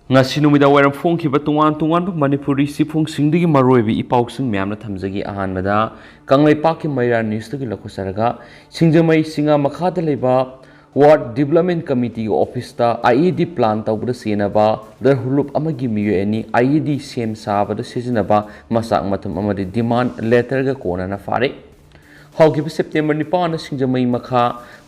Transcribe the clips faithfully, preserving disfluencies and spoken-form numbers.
ꯉꯁꯤ ꯅꯨꯃꯤꯗꯥꯡ ꯋꯥꯏꯔꯝ ꯐꯣꯡꯈꯤꯕ ꯇꯣꯉꯥꯟ ꯇꯣꯉꯥꯟꯕ ꯃꯅꯤꯄꯨꯔꯤ ꯆꯦꯐꯣꯡꯁꯤꯡꯗꯒꯤ ꯃꯔꯨꯑꯣꯏꯕ ꯏ ꯄꯥꯎꯁꯤꯡ ꯃꯌꯥꯝꯅ ꯊꯝꯖꯒꯦ꯫ ꯑꯍꯥꯟꯕꯗ ꯀꯪꯂꯩꯄꯥꯛꯀꯤ ꯃꯩꯔꯥ ꯅ꯭ꯌꯨꯁꯇꯒꯤ ꯂꯧꯈꯠꯆꯔꯒ, ꯁꯤꯡꯖꯃꯩ ꯆꯤꯉꯥ ꯃꯈꯥꯗ ꯂꯩꯕ ꯋꯥꯔꯗ ꯗꯤꯕꯂꯞꯃꯦꯟ ꯀꯃꯤꯇꯤꯒꯤ ꯑꯣꯐꯤꯁꯇ IED ꯄ꯭ꯂꯥꯟ ꯇꯧꯕꯗ ꯁꯤꯖꯤꯟꯅꯕ ꯂꯔꯍꯨꯂꯨꯞ ꯑꯃꯒꯤ ꯃꯤꯑꯣꯏ ꯑꯅꯤ IED ꯁꯦꯝ ꯁꯥꯕꯗ ꯁꯤꯖꯤꯟꯅꯕ ꯃꯆꯥꯛ ꯃꯊꯨꯝ ꯑꯃꯗꯤ ꯗꯤꯃꯥꯟ ꯂꯦꯇꯔꯒ ꯀꯣꯟꯅꯅ ꯐꯥꯔꯦ꯫ ꯍꯧꯈꯤꯕ ꯁꯦꯞꯇꯦꯝꯕꯔ ꯅꯤꯄꯥꯟꯗ ꯁꯤꯡꯖꯃꯩ ꯃꯈꯥ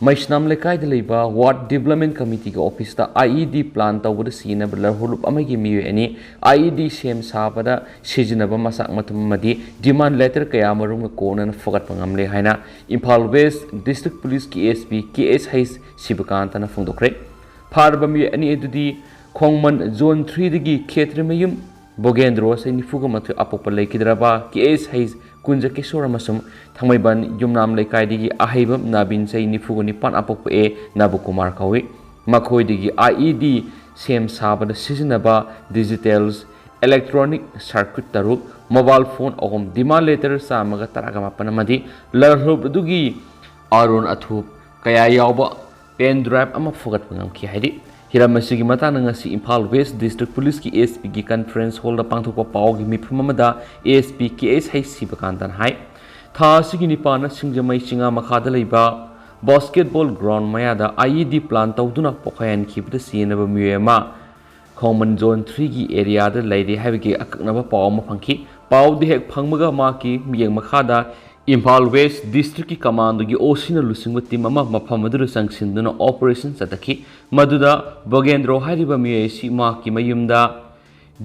ꯃꯩꯁꯅꯥꯝ ꯂꯩꯀꯥꯏꯗ ꯂꯩꯕ ꯋꯥꯔꯗ ꯗꯤꯕꯂꯞꯃꯦꯟ ꯀꯃꯤꯇꯤꯒꯤ ꯑꯣꯐꯤꯁꯇ IED ꯄ꯭ꯂꯥꯟ ꯇꯧꯕꯗ ꯁꯤꯖꯤꯟꯅꯕ ꯂꯔꯍꯨꯂꯨꯞ ꯑꯃꯒꯤ ꯃꯤꯑꯣꯏ ꯑꯅꯤ IED ꯁꯦꯝ ꯁꯥꯕꯗ ꯁꯤꯖꯤꯟꯅꯕ ꯃꯆꯥꯛ ꯃꯊꯨꯝ ꯑꯃꯗꯤ ꯗꯤꯃꯥꯟ ꯂꯦꯇꯔ ꯀꯌꯥ ꯃꯔꯨꯝꯒ ꯀꯣꯟꯅꯅ ꯐꯒꯠꯄ ꯉꯝꯂꯦ ꯍꯥꯏꯅ ꯏꯝꯐꯥꯜ ꯋꯦꯁ ꯗꯤꯁꯇ꯭ꯔꯤꯛ ꯄꯨꯂꯤꯁꯀꯤ SP KSH ꯁꯤꯕꯀꯥꯟꯇꯅ ꯐꯣꯡꯗꯣꯛꯈ꯭ꯔꯦ꯫ ꯐꯥꯔꯕ ꯃꯤꯑꯣꯏ ꯑꯅꯤ ꯑꯗꯨꯗꯤ ꯈꯣꯡꯃꯟ ꯖꯣꯟ ꯊ꯭ꯔꯤꯗꯒꯤ ꯈꯦꯇ꯭ꯔꯤꯃꯌꯨꯝ ꯕꯣꯒꯦꯟꯗ꯭ꯔꯣ, ꯆꯍꯤ ꯅꯤꯐꯨꯒ ꯃꯥꯊꯣꯏ, ꯑꯄꯣꯛꯄ ꯂꯩꯈꯤꯗ꯭ꯔꯕ KSH ꯀꯨꯟꯖꯀꯦꯁꯣꯔ ꯑꯃꯁꯨꯡ ꯊꯥꯡꯃꯩꯕꯟ ꯌꯨꯝꯅꯥꯝ ꯂꯩꯀꯥꯏꯗꯒꯤ ꯑꯍꯩꯕꯝ ꯅꯥꯕꯤꯟ, ꯆꯍꯤ ꯅꯤꯐꯨꯒ ꯅꯤꯄꯥꯟ, ꯑꯄꯣꯛꯄ ꯑꯦ ꯅꯕꯀꯨꯃꯥꯔ ꯀꯧꯏ꯫ ꯃꯈꯣꯏꯗꯒꯤ IED ꯁꯦꯝ ꯁꯥꯕꯗ ꯁꯤꯖꯤꯟꯅꯕ ꯗꯤꯖꯤꯇꯦꯜꯁ, ꯏꯂꯦꯛꯇ꯭ꯔꯣꯅꯤꯛ ꯁꯔꯀ꯭ꯌꯨꯠ ꯇꯔꯨꯛ, ꯃꯣꯕꯥꯏꯜ ꯐꯣꯟ ꯑꯍꯨꯝ, ꯗꯤꯃꯥꯟ ꯂꯦꯇꯔ ꯆꯥꯝꯃꯒ ꯇꯔꯥꯒ ꯃꯥꯄꯟ ꯑꯃꯗꯤ ꯂꯔꯍꯨꯞ ꯑꯗꯨꯒꯤ ꯑꯥꯔꯣꯟ ꯑꯊꯨꯞ ꯀꯌꯥ ꯌꯥꯎꯕ ꯄꯦꯟ ꯗ꯭ꯔꯥꯏꯚ ꯑꯃ ꯐꯒꯠꯄ ꯉꯝꯈꯤ ꯍꯥꯏꯔꯤ꯫ ꯍꯤꯔꯝ ꯑꯁꯤꯒꯤ ꯃꯇꯥꯡꯗ ꯉꯁꯤ ꯏꯝꯐꯥꯜ ꯋꯦꯁ ꯗꯤꯁꯇ꯭ꯔꯤꯛ ꯄꯨꯂꯤꯁꯀꯤ SPꯒꯤ ꯀꯟꯐꯔꯦꯟꯁ ꯍꯣꯜꯗ ꯄꯥꯡꯊꯣꯛꯄ ꯄꯥꯎꯒꯤ ꯃꯤꯐꯝ ꯑꯃꯗ SP KSH ꯁꯤꯕꯀꯥꯟꯇꯅ ꯍꯥꯏ, ꯊꯥ ꯑꯁꯤꯒꯤ ꯅꯤꯄꯥꯟꯗ ꯁꯤꯡꯖꯃꯩ ꯆꯤꯉꯥ ꯃꯈꯥꯗ ꯂꯩꯕ ꯕꯥꯁꯀꯦꯠꯕꯣꯜ ꯒ꯭ꯔꯥꯎꯟ ꯃꯌꯥꯗ IED ꯄ꯭ꯂꯥꯟ ꯇꯧꯗꯨꯅ ꯄꯣꯈꯥꯏꯍꯟꯈꯤꯕꯗ ꯁꯤꯖꯤꯟꯅꯕ ꯃꯤꯑꯣꯏ ꯑꯃ ꯈꯣꯡꯃꯟ ꯖꯣꯟ ꯊ꯭ꯔꯤꯒꯤ ꯑꯦꯔꯤꯌꯥꯗ ꯂꯩꯔꯦ ꯍꯥꯏꯕꯒꯤ ꯑꯀꯛꯅꯕ ꯄꯥꯎ ꯑꯃ ꯐꯪꯈꯤ꯫ ꯄꯥꯎꯗꯨ ꯍꯦꯛ ꯐꯪꯕꯒ ꯃꯍꯥꯛꯀꯤ ꯃꯤꯠꯌꯦꯡ ꯃꯈꯥꯗ ꯏꯝꯐꯥꯜ ꯋꯦꯁ ꯗꯤꯁꯇ꯭ꯔꯤꯛꯀꯤ ꯀꯃꯥꯟꯗꯣꯒꯤ OCꯅ ꯂꯨꯆꯤꯡꯕ ꯇꯤꯝ ꯑꯃ ꯃꯐꯝ ꯑꯗꯨꯗ ꯆꯪꯁꯤꯟꯗꯨꯅ ꯑꯣꯄꯔꯦꯁꯟ ꯆꯠꯊꯈꯤ꯫ ꯃꯗꯨꯗ ꯕꯣꯒꯦꯟꯗ꯭ꯔꯣ ꯍꯥꯏꯔꯤꯕ ꯃꯤꯑꯣꯏ ꯑꯁꯤ ꯃꯍꯥꯛꯀꯤ ꯃꯌꯨꯝꯗ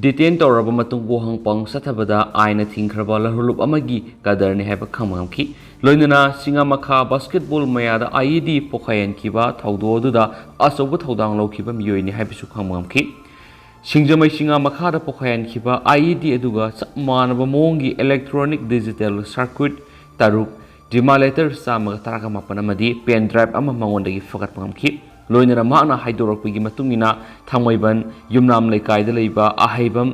ꯗꯤꯇꯦꯟ ꯇꯧꯔꯕ ꯃꯇꯨꯡ ꯋꯥꯍꯪ ꯄꯥꯎ ꯆꯠꯊꯕꯗ ꯑꯥꯏꯟꯅ ꯊꯤꯡꯈ꯭ꯔꯕ ꯂꯔꯍꯨꯂꯨꯞ ꯑꯃꯒꯤ ꯀꯗꯔꯅꯤ ꯍꯥꯏꯕ ꯈꯪꯕ ꯉꯝꯈꯤ꯫ ꯂꯣꯏꯅꯅ ꯆꯤꯉꯥꯃꯈꯥ ꯕꯥꯁꯀꯦꯠꯕꯣꯜ ꯃꯌꯥꯗ IED ꯄꯣꯈꯥꯏꯍꯟꯈꯤꯕ ꯊꯧꯗꯣꯛ ꯑꯗꯨꯗ ꯑꯆꯧꯕ ꯊꯧꯗꯥꯡ ꯂꯧꯈꯤꯕ ꯃꯤꯑꯣꯏꯅꯤ ꯍꯥꯏꯕꯁꯨ ꯈꯪꯕ ꯉꯝꯈꯤ꯫ ꯁꯤꯡꯖꯃꯩ ꯆꯤꯉꯥ ꯃꯈꯥꯗ ꯄꯣꯈꯥꯏꯍꯟꯈꯤꯕ IED ꯑꯗꯨꯒ ꯆꯞ ꯃꯥꯟꯅꯕ ꯃꯑꯣꯡꯒꯤ ꯏꯂꯦꯛꯇ꯭ꯔꯣꯅꯤꯛ ꯗꯤꯖꯤꯇꯦꯜ ꯁꯔꯀ꯭ꯌꯨꯠ ꯇꯔꯨꯛ, ꯗꯤꯃꯥꯟ ꯂꯦꯇꯔ ꯆꯥꯝꯃꯒ ꯇꯔꯥꯒ ꯃꯥꯄꯟ ꯑꯃꯗꯤ ꯄꯦꯟ ꯗ꯭ꯔꯥꯏꯚ ꯑꯃ ꯃꯉꯣꯟꯗꯒꯤ ꯐꯒꯠꯄ ꯉꯝꯈꯤ꯫ ꯂꯣꯏꯅꯅ ꯃꯍꯥꯛꯅ ꯍꯥꯏꯗꯣꯔꯛꯄꯒꯤ ꯃꯇꯨꯡ ꯏꯟꯅ ꯊꯥꯡꯃꯩꯕꯟ ꯌꯨꯝꯅꯥꯝ ꯂꯩꯀꯥꯏꯗ ꯂꯩꯕ ꯑꯍꯩꯕꯝ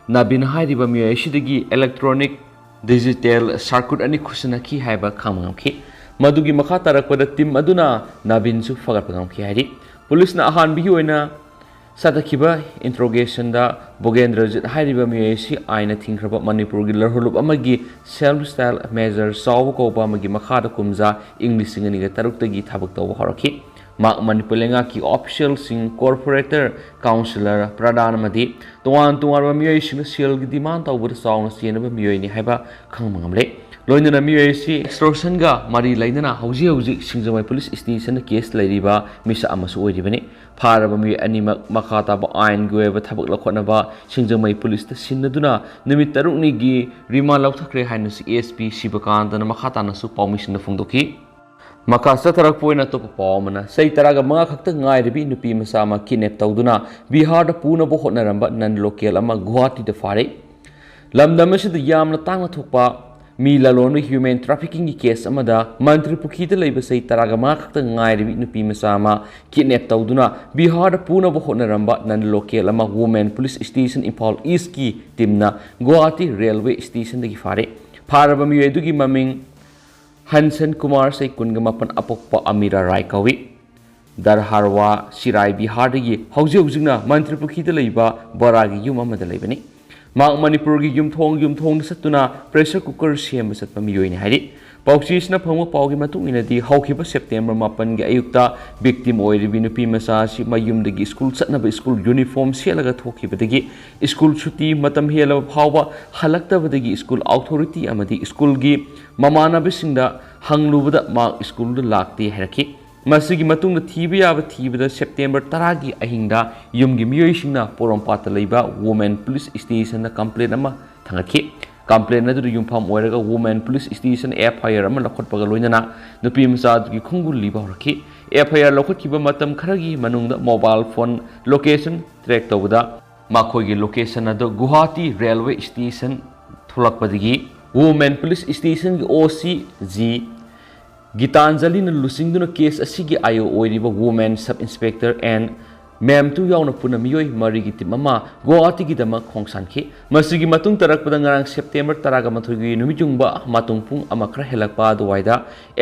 ꯅꯥꯕꯤꯟ ꯍꯥꯏꯔꯤꯕ ꯃꯤꯑꯣꯏ ꯑꯁꯤꯗꯒꯤ ꯏꯂꯦꯛꯇ꯭ꯔꯣꯅꯤꯛ ꯗꯤꯖꯤꯇꯦꯜ ꯁꯔꯀ꯭ꯌꯨꯠ ꯑꯅꯤ ꯈꯨꯠꯁꯤꯟꯅꯈꯤ ꯍꯥꯏꯕ ꯈꯪꯕ ꯉꯝꯈꯤ꯫ ꯃꯗꯨꯒꯤ ꯃꯈꯥ ꯇꯥꯔꯛꯄꯗ ꯇꯤꯝ ꯑꯗꯨꯅ ꯅꯥꯕꯤꯟꯁꯨ ꯐꯒꯠꯄ ꯉꯝꯈꯤ ꯍꯥꯏꯔꯤ꯫ ꯄꯨꯂꯤꯁꯅ ꯑꯍꯥꯟꯕꯒꯤ ꯑꯣꯏꯅ ꯆꯠꯊꯈꯤꯕ ꯏꯟꯇ꯭ꯔꯣꯒꯦꯁꯟꯗ ꯕꯣꯒꯦꯟꯗ꯭ꯔꯖꯤꯠ ꯍꯥꯏꯔꯤꯕ ꯃꯤꯑꯣꯏ ꯑꯁꯤ ꯑꯥꯏꯟꯅ ꯊꯤꯡꯈ꯭ꯔꯕ ꯃꯅꯤꯄꯨꯔꯒꯤ ꯂꯔꯍꯨꯂꯨꯞ ꯑꯃꯒꯤ ꯁꯦꯜꯐ ꯁ꯭ꯇꯥꯏꯜ ꯃꯦꯖꯔ ꯆꯥꯎꯕ ꯀꯧꯕ ꯑꯃꯒꯤ ꯃꯈꯥꯗ ꯀꯨꯝꯖꯥ ꯏꯪ ꯂꯤꯁꯤꯡ ꯑꯅꯤꯒ ꯇꯔꯨꯛꯇꯒꯤ ꯊꯕꯛ ꯇꯧꯕ ꯍꯧꯔꯛꯈꯤ꯫ ꯃꯍꯥꯛ ꯃꯅꯤꯄꯨꯔ ꯂꯩꯉꯥꯛꯀꯤ ꯑꯣꯐꯤꯁꯤꯌꯦꯜꯁꯤꯡ, ꯀꯣꯔꯄꯣꯔꯦꯇꯔ, ꯀꯥꯎꯟꯁꯤꯂꯔ, ꯄ꯭ꯔꯙꯥꯟ ꯑꯃꯗꯤ ꯇꯣꯉꯥꯟ ꯇꯣꯉꯥꯟꯕ ꯃꯤꯑꯣꯏꯁꯤꯡꯅ ꯁꯦꯜꯒꯤ ꯗꯤꯃꯥꯟ ꯇꯧꯕꯗ ꯆꯥꯎꯅ ꯆꯦꯟꯅꯕ ꯃꯤꯑꯣꯏꯅꯤ ꯍꯥꯏꯕ ꯈꯪꯕ ꯉꯝꯂꯦ꯫ ꯂꯣꯏꯅꯅ ꯃꯤꯑꯣꯏ ꯑꯁꯤ ꯑꯦꯛꯁꯇꯣꯔꯁꯟꯒ ꯃꯔꯤ ꯂꯩꯅꯅ ꯍꯧꯖꯤꯛ ꯍꯧꯖꯤꯛ ꯁꯤꯡꯖꯃꯩ ꯄꯨꯂꯤꯁ ꯁ꯭ꯇꯦꯁꯟꯗ ꯀꯦꯁ ꯂꯩꯔꯤꯕ ꯃꯤꯁꯛ ꯑꯃꯁꯨ ꯑꯣꯏꯔꯤꯕꯅꯤ꯫ ꯐꯥꯔꯕ ꯃꯤꯑꯣꯏ ꯑꯅꯤꯃꯛ ꯃꯈꯥ ꯇꯥꯕ ꯑꯥꯏꯟꯒꯤ ꯑꯣꯏꯕ ꯊꯕꯛ ꯂꯧꯈꯠꯅꯕ ꯁꯤꯡꯖꯃꯩ ꯄꯨꯂꯤꯁꯇ ꯁꯤꯟꯅꯗꯨꯅ ꯅꯨꯃꯤꯠ ꯇꯔꯨꯛꯅꯤꯒꯤ ꯔꯤꯃꯥꯟ ꯂꯧꯊꯈ꯭ꯔꯦ ꯍꯥꯏꯅꯁꯨ ꯑꯦꯁ ꯄꯤ ꯁꯤꯕꯀꯥꯟꯇꯅ ꯃꯈꯥ ꯇꯥꯅꯁꯨ ꯄꯥꯎꯃꯤꯁꯤꯡꯗ ꯐꯣꯡꯗꯣꯛꯈꯤ꯫ ꯃꯈꯥ ꯆꯠꯊꯔꯛꯄ ꯑꯣꯏꯅ ꯑꯇꯣꯞꯄ ꯄꯥꯎ ꯑꯃꯅ, ꯆꯍꯤ ꯇꯔꯥꯒ ꯃꯉꯥ ꯈꯛꯇ ꯉꯥꯏꯔꯕꯤ ꯅꯨꯄꯤ ꯃꯆꯥ ꯑꯃ ꯀꯤꯗꯅꯦꯞ ꯇꯧꯗꯨꯅ ꯕꯤꯍꯥꯔꯗ ꯄꯨꯅꯕ ꯍꯣꯠꯅꯔꯝꯕ ꯅꯟ ꯂꯣꯀꯦꯜ ꯑꯃ ꯒꯨꯋꯥꯍꯥꯇꯤꯗ ꯐꯥꯔꯦ꯫ ꯂꯝꯗꯝ ꯑꯁꯤꯗ ꯌꯥꯝꯅ ꯇꯥꯡꯅ ꯊꯣꯛꯄ ꯃꯤ ꯂꯂꯣꯟꯕ ꯍ꯭ꯌꯨꯃꯦꯟ ꯇ꯭ꯔꯥꯐꯤꯀꯤꯡꯒꯤ ꯀꯦꯁ ꯑꯃꯗ ꯃꯟꯇ꯭ꯔꯤ ꯄꯨꯈ꯭ꯔꯤꯗ ꯂꯩꯕ ꯆꯍꯤ ꯇꯔꯥꯒ ꯃꯉꯥ ꯈꯛꯇ ꯉꯥꯏꯔꯕꯤ ꯅꯨꯄꯤ ꯃꯆꯥ ꯑꯃ ꯀꯤꯗꯅꯦꯞ ꯇꯧꯗꯨꯅ ꯕꯤꯍꯥꯔꯗ ꯄꯨꯅꯕ ꯍꯣꯠꯅꯔꯝꯕ ꯅꯟ ꯂꯣꯀꯦꯜ ꯑꯃ ꯋꯨꯃꯦꯟ ꯄꯨꯂꯤꯁ ꯁ꯭ꯇꯦꯁꯟ ꯏꯝꯐꯥꯜ ꯏꯁꯀꯤ ꯇꯤꯝꯅ ꯒꯨꯋꯥꯍꯥꯇꯤ ꯔꯦꯜꯋꯦ ꯁ꯭ꯇꯦꯁꯟꯗꯒꯤ ꯐꯥꯔꯦ꯫ ꯐꯥꯔꯕ ꯃꯤꯑꯣꯏ ꯑꯗꯨꯒꯤ ꯃꯃꯤꯡ ꯍꯟꯁꯟ ꯀꯨꯃꯥꯔ, ꯆꯍꯤ ꯀꯨꯟꯒ ꯃꯥꯄꯟ, ꯑꯄꯣꯛꯄ ꯑꯃꯤꯔꯥ ꯔꯥꯏ ꯀꯧꯏ꯫ ꯗꯔꯍꯥꯔꯋꯥ, ꯁꯤꯔꯥꯏ ꯕꯤꯍꯥꯔꯗꯒꯤ ꯍꯧꯖꯤꯛ ꯍꯧꯖꯤꯛꯅ ꯃꯟꯇ꯭ꯔꯤ ꯄꯨꯈ꯭ꯔꯤꯗ ꯂꯩꯕ ꯕꯔꯥꯒꯤ ꯌꯨꯝ ꯑꯃꯗ ꯂꯩꯕꯅꯤ꯫ ꯃꯍꯥꯛ ꯃꯅꯤꯄꯨꯔꯒꯤ ꯌꯨꯝꯊꯣꯡ ꯌꯨꯝꯊꯣꯡꯗ ꯆꯠꯇꯨꯅ ꯄ꯭ꯔꯦꯁꯔ ꯀꯨꯀꯔ ꯁꯦꯝꯕ ꯆꯠꯄ ꯃꯤꯑꯣꯏꯅꯤ ꯍꯥꯏꯔꯤ꯫ ꯄꯥꯎꯆꯦꯁꯤꯅ ꯐꯪꯕ ꯄꯥꯎꯒꯤ ꯃꯇꯨꯡ ꯏꯟꯅꯗꯤ, ꯍꯧꯈꯤꯕ ꯁꯦꯞꯇꯦꯝꯕꯔ ꯃꯥꯄꯟꯒꯤ ꯑꯌꯨꯛꯇ ꯚꯤꯛꯇꯤꯝ ꯑꯣꯏꯔꯤꯕꯤ ꯅꯨꯄꯤ ꯃꯆꯥ ꯑꯁꯤ ꯃꯌꯨꯝꯗꯒꯤ ꯁ꯭ꯀꯨꯜ ꯆꯠꯅꯕ ꯁ꯭ꯀꯨꯜ ꯌꯨꯅꯤꯐꯣꯔꯝ ꯁꯦꯠꯂꯒ ꯊꯣꯛꯈꯤꯕꯗꯒꯤ ꯁ꯭ꯀꯨꯜ ꯁꯨꯇꯤ ꯃꯇꯝ ꯍꯦꯜꯂꯕ ꯐꯥꯎꯕ ꯍꯜꯂꯛꯇꯕꯗꯒꯤ ꯁ꯭ꯀꯨꯜ ꯑꯣꯊꯣꯔꯤꯇꯤ ꯑꯃꯗꯤ ꯁ꯭ꯀꯨꯜꯒꯤ ꯃꯃꯥꯟꯅꯕꯁꯤꯡꯗ ꯍꯪꯂꯨꯕꯗ ꯃꯍꯥꯛ ꯁ꯭ꯀꯨꯜꯗ ꯂꯥꯛꯇꯦ ꯍꯥꯏꯔꯛꯈꯤ꯫ ꯃꯁꯤꯒꯤ ꯃꯇꯨꯡꯗ ꯊꯤꯕ ꯌꯥꯕ ꯊꯤꯕꯗ ꯁꯦꯞꯇꯦꯝꯕꯔ ꯇꯔꯥꯒꯤ ꯑꯍꯤꯡꯗ ꯌꯨꯝꯒꯤ ꯃꯤꯑꯣꯏꯁꯤꯡꯅ ꯄꯣꯔꯣꯝꯄꯥꯠꯇ ꯂꯩꯕ ꯋꯨꯃꯦꯟ ꯄꯨꯂꯤꯁ ꯁ꯭ꯇꯦꯁꯟꯗ ꯀꯝꯄ꯭ꯂꯦꯟ ꯑꯃ ꯊꯥꯡꯒꯠꯈꯤ꯫ ꯀꯝꯄ꯭ꯂꯦꯟ ꯑꯗꯨꯗ ꯌꯨꯝꯐꯝ ꯑꯣꯏꯔꯒ ꯋꯨꯃꯦꯟ ꯄꯨꯂꯤꯁ ꯁ꯭ꯇꯦꯁꯟ ꯑꯦꯐ ꯑꯥꯏ ꯑꯥꯔ ꯑꯃ ꯂꯧꯈꯠꯄꯒ ꯂꯣꯏꯅꯅ ꯅꯨꯄꯤ ꯃꯆꯥ ꯑꯗꯨꯒꯤ ꯈꯣꯡꯒꯨꯜ ꯂꯤꯕ ꯍꯧꯔꯛꯈꯤ꯫ ꯑꯦꯐ ꯑꯥꯏ ꯑꯥꯔ ꯂꯧꯈꯠꯈꯤꯕ ꯃꯇꯝ ꯈꯔꯒꯤ ꯃꯅꯨꯡꯗ ꯃꯣꯕꯥꯏꯜ ꯐꯣꯟ ꯂꯣꯀꯦꯁꯟ ꯇ꯭ꯔꯦꯛ ꯇꯧꯕꯗ ꯃꯈꯣꯏꯒꯤ ꯂꯣꯀꯦꯁꯟ ꯑꯗꯨ ꯒꯨꯋꯥꯍꯥꯇꯤ ꯔꯦꯜꯋꯦ ꯁ꯭ꯇꯦꯁꯟ ꯊꯣꯛꯂꯛꯄꯗꯒꯤ ꯋꯨꯃꯦꯟ ꯄꯨꯂꯤꯁ ꯁ꯭ꯇꯦꯁꯟꯒꯤ ꯑꯣ ꯁꯤ ꯖꯤ ꯒꯤꯇꯥꯟꯖꯂꯤꯅ ꯂꯨꯆꯤꯡꯗꯨꯅ ꯀꯦꯁ ꯑꯁꯤꯒꯤ ꯑꯥꯏ ꯑꯣ ꯑꯣꯏꯔꯤꯕ ꯋꯨꯃꯦꯟ ꯁꯕ ꯏꯟꯁꯄꯦꯛꯇꯔ ꯑꯦꯟ ꯃꯦꯝ ꯇꯨ ꯌꯥꯎꯅ ꯄꯨꯟꯅ ꯃꯤꯑꯣꯏ ꯃꯔꯤꯒꯤ ꯇꯤꯝ ꯑꯃ ꯒꯨꯋꯥꯍꯥꯇꯤꯒꯤꯗꯃꯛ ꯈꯣꯡꯁꯥꯟꯈꯤ꯫ ꯃꯁꯤꯒꯤ ꯃꯇꯨꯡ ꯇꯥꯔꯛꯄꯗ ꯉꯔꯥꯡ ꯁꯦꯞꯇꯦꯝꯕꯔ ꯇꯔꯥꯒ ꯃꯥꯊꯣꯏꯒꯤ ꯅꯨꯃꯤꯠ ꯌꯨꯡꯕ ꯃꯇꯨꯡ ꯄꯨꯡ ꯑꯃ ꯈꯔ ꯍꯦꯜꯂꯛꯄ ꯑꯗꯨꯋꯥꯏꯗ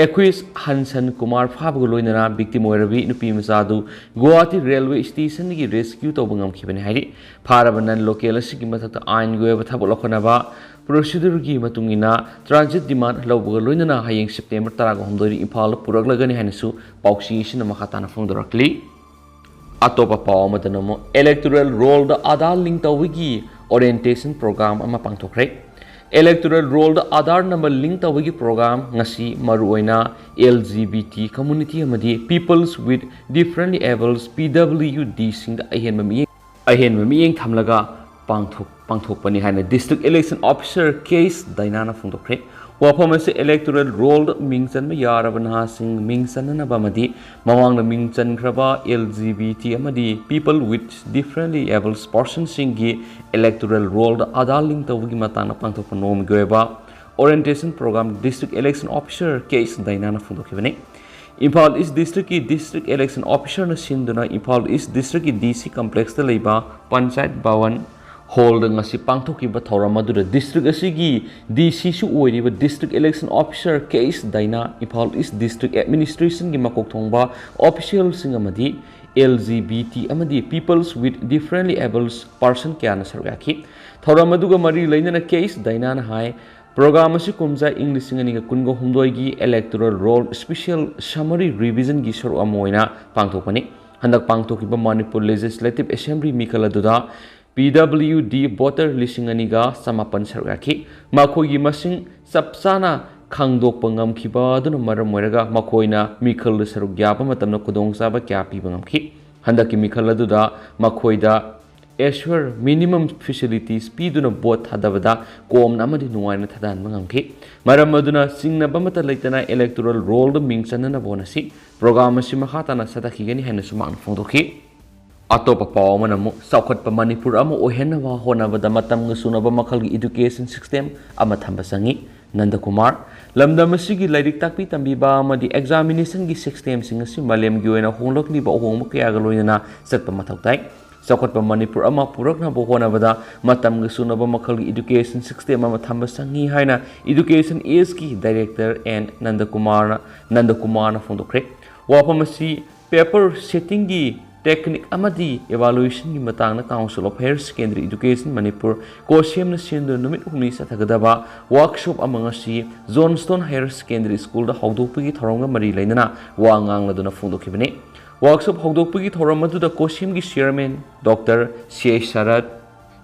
ꯑꯦꯀ꯭ꯋꯤꯁ ꯍꯟꯁꯟ ꯀꯨꯃꯥꯔ ꯐꯥꯕꯒ ꯂꯣꯏꯅꯅ ꯚꯤꯛꯇꯤꯝ ꯑꯣꯏꯔꯕꯤ ꯅꯨꯄꯤ ꯃꯆꯥ ꯑꯗꯨ ꯒꯨꯋꯥꯍꯥꯇꯤ ꯔꯦꯜꯋꯦ ꯁ꯭ꯇꯦꯁꯟꯗꯒꯤ ꯔꯦꯁꯀ꯭ꯌꯨ ꯇꯧꯕ ꯉꯝꯈꯤꯕꯅꯤ ꯍꯥꯏꯔꯤ꯫ ꯐꯥꯔꯕ ꯅꯟ ꯂꯣꯀꯦꯜ ꯑꯁꯤꯒꯤ ꯃꯊꯛꯇ ꯑꯥꯏꯟꯒꯤ ꯑꯣꯏꯕ ꯊꯕꯛ ꯂꯧꯈꯠꯅꯕ ꯄ꯭ꯔꯣꯁꯤꯗꯨꯔꯒꯤ ꯃꯇꯨꯡ ꯏꯟꯅ ꯇ꯭ꯔꯥꯟꯖꯤꯠ ꯗꯤꯃꯥꯟ ꯂꯧꯕꯒ ꯂꯣꯏꯅꯅ ꯍꯌꯦꯡ ꯁꯦꯞꯇꯦꯝꯕꯔ ꯇꯔꯥꯒ ꯍꯨꯝꯗꯣꯏꯗ ꯏꯝꯐꯥꯜꯗ ꯄꯨꯔꯛꯂꯒꯅꯤ ꯍꯥꯏꯅꯁꯨ ꯄꯥꯎꯆꯦ ꯑꯁꯤꯅ ꯃꯈꯥ ꯇꯥꯅ ꯐꯣꯡꯗꯣꯔꯛꯂꯤ꯫ ꯑꯇꯣꯞꯄ ꯄꯥꯎ ꯑꯃꯗꯅ ꯑꯃꯨꯛ ꯏꯂꯦꯛꯇꯣꯔꯦꯜ ꯔꯣꯜꯗ ꯑꯥꯙꯥꯔ ꯂꯤꯡ ꯇꯧꯕꯒꯤ ꯑꯣꯔꯤꯌꯦꯟꯇꯦꯁꯟ ꯄ꯭ꯔꯣꯒ꯭ꯔꯥꯝ ꯑꯃ ꯄꯥꯡꯊꯣꯛꯈ꯭ꯔꯦ꯫ ꯏꯂꯦꯛꯇꯣꯔꯦꯜ ꯔꯣꯜꯗ ꯑꯥꯙꯥꯔ ꯅꯝꯕꯔ ꯂꯤꯡ ꯇꯧꯕꯒꯤ ꯄ꯭ꯔꯣꯒ꯭ꯔꯥꯝ ꯉꯁꯤ ꯃꯔꯨꯑꯣꯏꯅ L G B T community ꯑꯃꯗꯤ Peoples with Differently Abled, ꯄꯤ ꯗꯕ꯭ꯂꯤꯌꯨ ꯗꯤꯁꯤꯡꯗ ꯑꯍꯦꯟꯕ ꯃꯤꯠꯌꯦꯡ ꯑꯍꯦꯟꯕ ꯃꯤꯠꯌꯦꯡ ꯊꯝꯂꯒ ꯄꯥꯡꯊꯣꯛ ꯄꯥꯡꯊꯣꯛꯄꯅꯤ ꯍꯥꯏꯅ district election officer K S ꯗꯥꯏꯅꯥꯅ ꯐꯣꯡꯗꯣꯛꯈ꯭ꯔꯦ꯫ ꯋꯥꯐꯝ ꯑꯁꯤ ꯏꯂꯦꯛꯇꯣꯔꯦꯜ ꯔꯣꯜꯗ ꯃꯤꯡ ꯆꯟꯕ ꯌꯥꯔꯕ ꯅꯍꯥꯁꯤꯡ ꯃꯤꯡ ꯆꯟꯅꯅꯕ ꯑꯃꯗꯤ ꯃꯃꯥꯡꯗ ꯃꯤꯡ ꯆꯟꯈ꯭ꯔꯕ ꯑꯦꯜ ꯖꯤ ꯕꯤ ꯇꯤ ꯑꯃꯗꯤ People with Differently Abled Personsꯁꯤꯡꯒꯤ ꯏꯂꯦꯛꯇꯣꯔꯦꯜ ꯔꯣꯜꯗ ꯑꯥꯙꯥꯔ ꯂꯤꯡ ꯇꯧꯕꯒꯤ ꯃꯇꯥꯡꯗ ꯄꯥꯡꯊꯣꯛꯄ ꯅꯣꯡꯃꯒꯤ ꯑꯣꯏꯕ orientation program district election officer K S ꯗꯥꯏꯅꯥꯅ ꯐꯣꯡꯗꯣꯛꯈꯤꯕꯅꯤ꯫ ꯏꯝꯐꯥꯜ ꯏꯁ ꯗꯤꯁꯇ꯭ꯔꯤꯛꯀꯤ ꯗꯤꯁꯇ꯭ꯔꯤꯛ ꯏꯂꯦꯛꯁꯟ ꯑꯣꯐꯤꯁꯥꯔꯅ ꯁꯤꯟꯗꯨꯅ ꯏꯝꯐꯥꯜ ꯏꯁ ꯗꯤꯁꯇ꯭ꯔꯤꯛꯀꯤ ꯗꯤ ꯁꯤ ꯀꯝꯄ꯭ꯂꯦꯛꯁꯇ ꯂꯩꯕ ꯄꯟꯆꯥꯌꯠ ꯚꯋꯟ ꯍꯣꯜꯗ ꯉꯁꯤ ꯄꯥꯡꯊꯣꯛꯈꯤꯕ ꯊꯧꯔꯝ ꯑꯗꯨꯗ ꯗꯤꯁꯇ꯭ꯔꯤꯛ ꯑꯁꯤꯒꯤ ꯗꯤ ꯁꯤꯁꯨ ꯑꯣꯏꯔꯤꯕ ꯗꯤꯁꯇ꯭ꯔꯤꯛ ꯏꯂꯦꯛꯁꯟ ꯑꯣꯐꯤꯁꯥꯔ ꯀꯦ ꯑꯦꯁ ꯗꯥꯏꯅꯥ, ꯏꯝꯐꯥꯜ ꯏꯁ ꯗꯤꯁꯇ꯭ꯔꯤꯛ ꯑꯦꯗꯃꯤꯅꯤꯁꯇ꯭ꯔꯦꯁꯟꯒꯤ ꯃꯀꯣꯛ ꯊꯣꯡꯕ ꯑꯣꯐꯤꯁꯤꯌꯦꯜꯁꯤꯡ ꯑꯃꯗꯤ ꯑꯦꯜ ꯖꯤ ꯕꯤ ꯇꯤ ꯑꯃꯗꯤ Peoples with Differently Abled Person ꯀꯌꯥꯅ ꯁꯔꯨꯛ ꯌꯥꯈꯤ꯫ ꯊꯧꯔꯝ ꯑꯗꯨꯒ ꯃꯔꯤ ꯂꯩꯅꯅ ꯀꯦ ꯑꯦꯁ ꯗꯥꯏꯅꯥꯅ ꯍꯥꯏ, ꯄ꯭ꯔꯣꯒ꯭ꯔꯥꯝ ꯑꯁꯤ ꯀꯨꯝꯖꯥ ꯏꯪ ꯂꯤꯁꯤꯡ ꯑꯅꯤꯒ ꯀꯨꯟꯒ ꯍꯨꯝꯗꯣꯏꯒꯤ ꯏꯂꯦꯛꯇꯣꯔꯦꯜ ꯔꯣꯜ ꯁ꯭ꯄꯦꯁꯤꯌꯦꯜ ꯁꯝꯃꯔꯤ ꯔꯤꯚꯤꯖꯟꯒꯤ ꯁꯔꯨꯛ ꯑꯃ ꯑꯣꯏꯅ ꯄꯥꯡꯊꯣꯛꯄꯅꯤ꯫ ꯍꯟꯗꯛ ꯄꯥꯡꯊꯣꯛꯈꯤꯕ ꯃꯅꯤꯄꯨꯔ ꯂꯦꯖꯤꯁꯂꯦꯇꯤꯚ ꯑꯦꯁꯦꯝꯕ꯭ꯂꯤ ꯃꯤꯈꯜ ꯑꯗꯨꯗ ꯄꯤ ꯗꯕ꯭ꯂꯤꯌꯨ ꯗꯤ ꯚꯣꯇꯔ ꯂꯤꯁꯤꯡ ꯑꯅꯤꯒ ꯆꯃꯥꯄꯟ ꯁꯔꯨꯛ ꯌꯥꯈꯤ꯫ ꯃꯈꯣꯏꯒꯤ ꯃꯁꯤꯡ ꯆꯞ ꯆꯥꯅ ꯈꯪꯗꯣꯛꯄ ꯉꯝꯈꯤꯕ ꯑꯗꯨꯅ ꯃꯔꯝ ꯑꯣꯏꯔꯒ ꯃꯈꯣꯏꯅ ꯃꯤꯈꯜꯗ ꯁꯔꯨꯛ ꯌꯥꯕ ꯃꯇꯝꯗ ꯈꯨꯗꯣꯡꯆꯥꯕ ꯀꯌꯥ ꯄꯤꯕ ꯉꯝꯈꯤ꯫ ꯍꯟꯗꯛꯀꯤ ꯃꯤꯈꯜ ꯑꯗꯨꯗ ꯃꯈꯣꯏꯗ ꯑꯦꯁ꯭ꯌꯨꯔ ꯃꯤꯅꯤꯃꯝ ꯐꯦꯁꯤꯂꯤꯇꯤꯁ ꯄꯤꯗꯨꯅ ꯚꯣꯠ ꯊꯥꯗꯕꯗ ꯀꯣꯝꯅ ꯑꯃꯗꯤ ꯅꯨꯡꯉꯥꯏꯅ ꯊꯥꯗꯍꯟꯕ ꯉꯝꯈꯤ꯫ ꯃꯔꯝ ꯑꯗꯨꯅ ꯆꯤꯡꯅꯕ ꯑꯃꯠꯇ ꯂꯩꯇꯅ ꯏꯂꯦꯛꯇꯣꯔꯦꯜ ꯔꯣꯜꯗ ꯃꯤꯡ ꯆꯟꯅꯅꯕ ꯍꯣꯠꯅꯁꯤ꯫ ꯄ꯭ꯔꯣꯒ꯭ꯔꯥꯝ ꯑꯁꯤ ꯃꯈꯥ ꯇꯥꯅ ꯆꯠꯊꯈꯤꯒꯅꯤ ꯍꯥꯏꯅꯁꯨ ꯃꯍꯥꯛꯅ ꯐꯣꯡꯗꯣꯛꯈꯤ꯫ ꯑꯇꯣꯞꯄ ꯄꯥꯎ ꯑꯃꯅ ꯑꯃꯨꯛ ꯆꯥꯎꯈꯠꯄ ꯃꯅꯤꯄꯨꯔ ꯑꯃ ꯑꯣꯏꯍꯟꯅꯕ ꯍꯣꯠꯅꯕꯗ ꯃꯇꯝꯒ ꯆꯨꯅꯕ ꯃꯈꯜꯒꯤ ꯏꯗꯨꯀꯦꯁꯟ ꯁꯤꯁꯇꯦꯝ ꯑꯃ ꯊꯝꯕ ꯆꯪꯏ꯫ ꯅꯟꯗꯀꯨꯃꯥꯔ, ꯂꯝꯗꯝ ꯑꯁꯤꯒꯤ ꯂꯥꯏꯔꯤꯛ ꯇꯥꯛꯄꯤ ꯇꯝꯕꯤꯕ ꯑꯃꯗꯤ examination ꯒꯤ system ꯁꯤꯡ ꯑꯁꯤ ꯃꯥꯂꯦꯝꯒꯤ ꯑꯣꯏꯅ ꯍꯣꯡꯂꯛꯂꯤꯕ ꯑꯍꯣꯡꯕ ꯀꯌꯥꯒ ꯂꯣꯏꯅꯅ ꯆꯠꯄ ꯃꯊꯧ ꯇꯥꯏ꯫ ꯆꯥꯎꯈꯠꯄ ꯃꯅꯤꯄꯨꯔ ꯑꯃ ꯄꯨꯔꯛꯅꯕ ꯍꯣꯠꯅꯕꯗ ꯃꯇꯝꯒ ꯆꯨꯅꯕ ꯃꯈꯜꯒꯤ education system ꯑꯃ ꯊꯝꯕ ꯆꯪꯏ ꯍꯥꯏꯅ Education Age ꯀꯤ Director ꯑꯦꯟ ꯅꯟꯗꯀꯨꯃꯥꯔꯅ, ꯅꯟꯗꯀꯨꯃꯥꯔꯅ ꯐꯣꯡꯗꯣꯛꯈ꯭ꯔꯦ꯫ ꯋꯥꯐꯝ ꯑꯁꯤ paper setting ꯒꯤ technique ꯑꯃꯗꯤ evaluation ꯒꯤ ꯃꯇꯥꯡꯗ Council of Higher Secondary Education Manipur, ꯀꯣꯁꯦꯝꯅ ꯁꯤꯟꯗꯨꯅ ꯅꯨꯃꯤꯠ ꯍꯨꯝꯅꯤ ꯆꯠꯊꯒꯗꯕ workshop ꯑꯃ ꯉꯁꯤ Johnstone Higher Secondary School ꯗ ꯍꯧꯗꯣꯛꯄꯒꯤ ꯊꯧꯔꯝꯒ ꯃꯔꯤ ꯂꯩꯅꯅ ꯋꯥ ꯉꯥꯡꯂꯗꯨꯅ ꯐꯣꯡꯗꯣꯛꯈꯤꯕꯅꯤ꯫ Workshop ꯍꯧꯗꯣꯛꯄꯒꯤ ꯊꯧꯔꯝ ꯑꯗꯨꯗ ꯀꯣꯁꯦꯝꯒꯤ Chairman Doctor ꯁꯤ ꯑꯩꯆ ꯁꯔꯠ,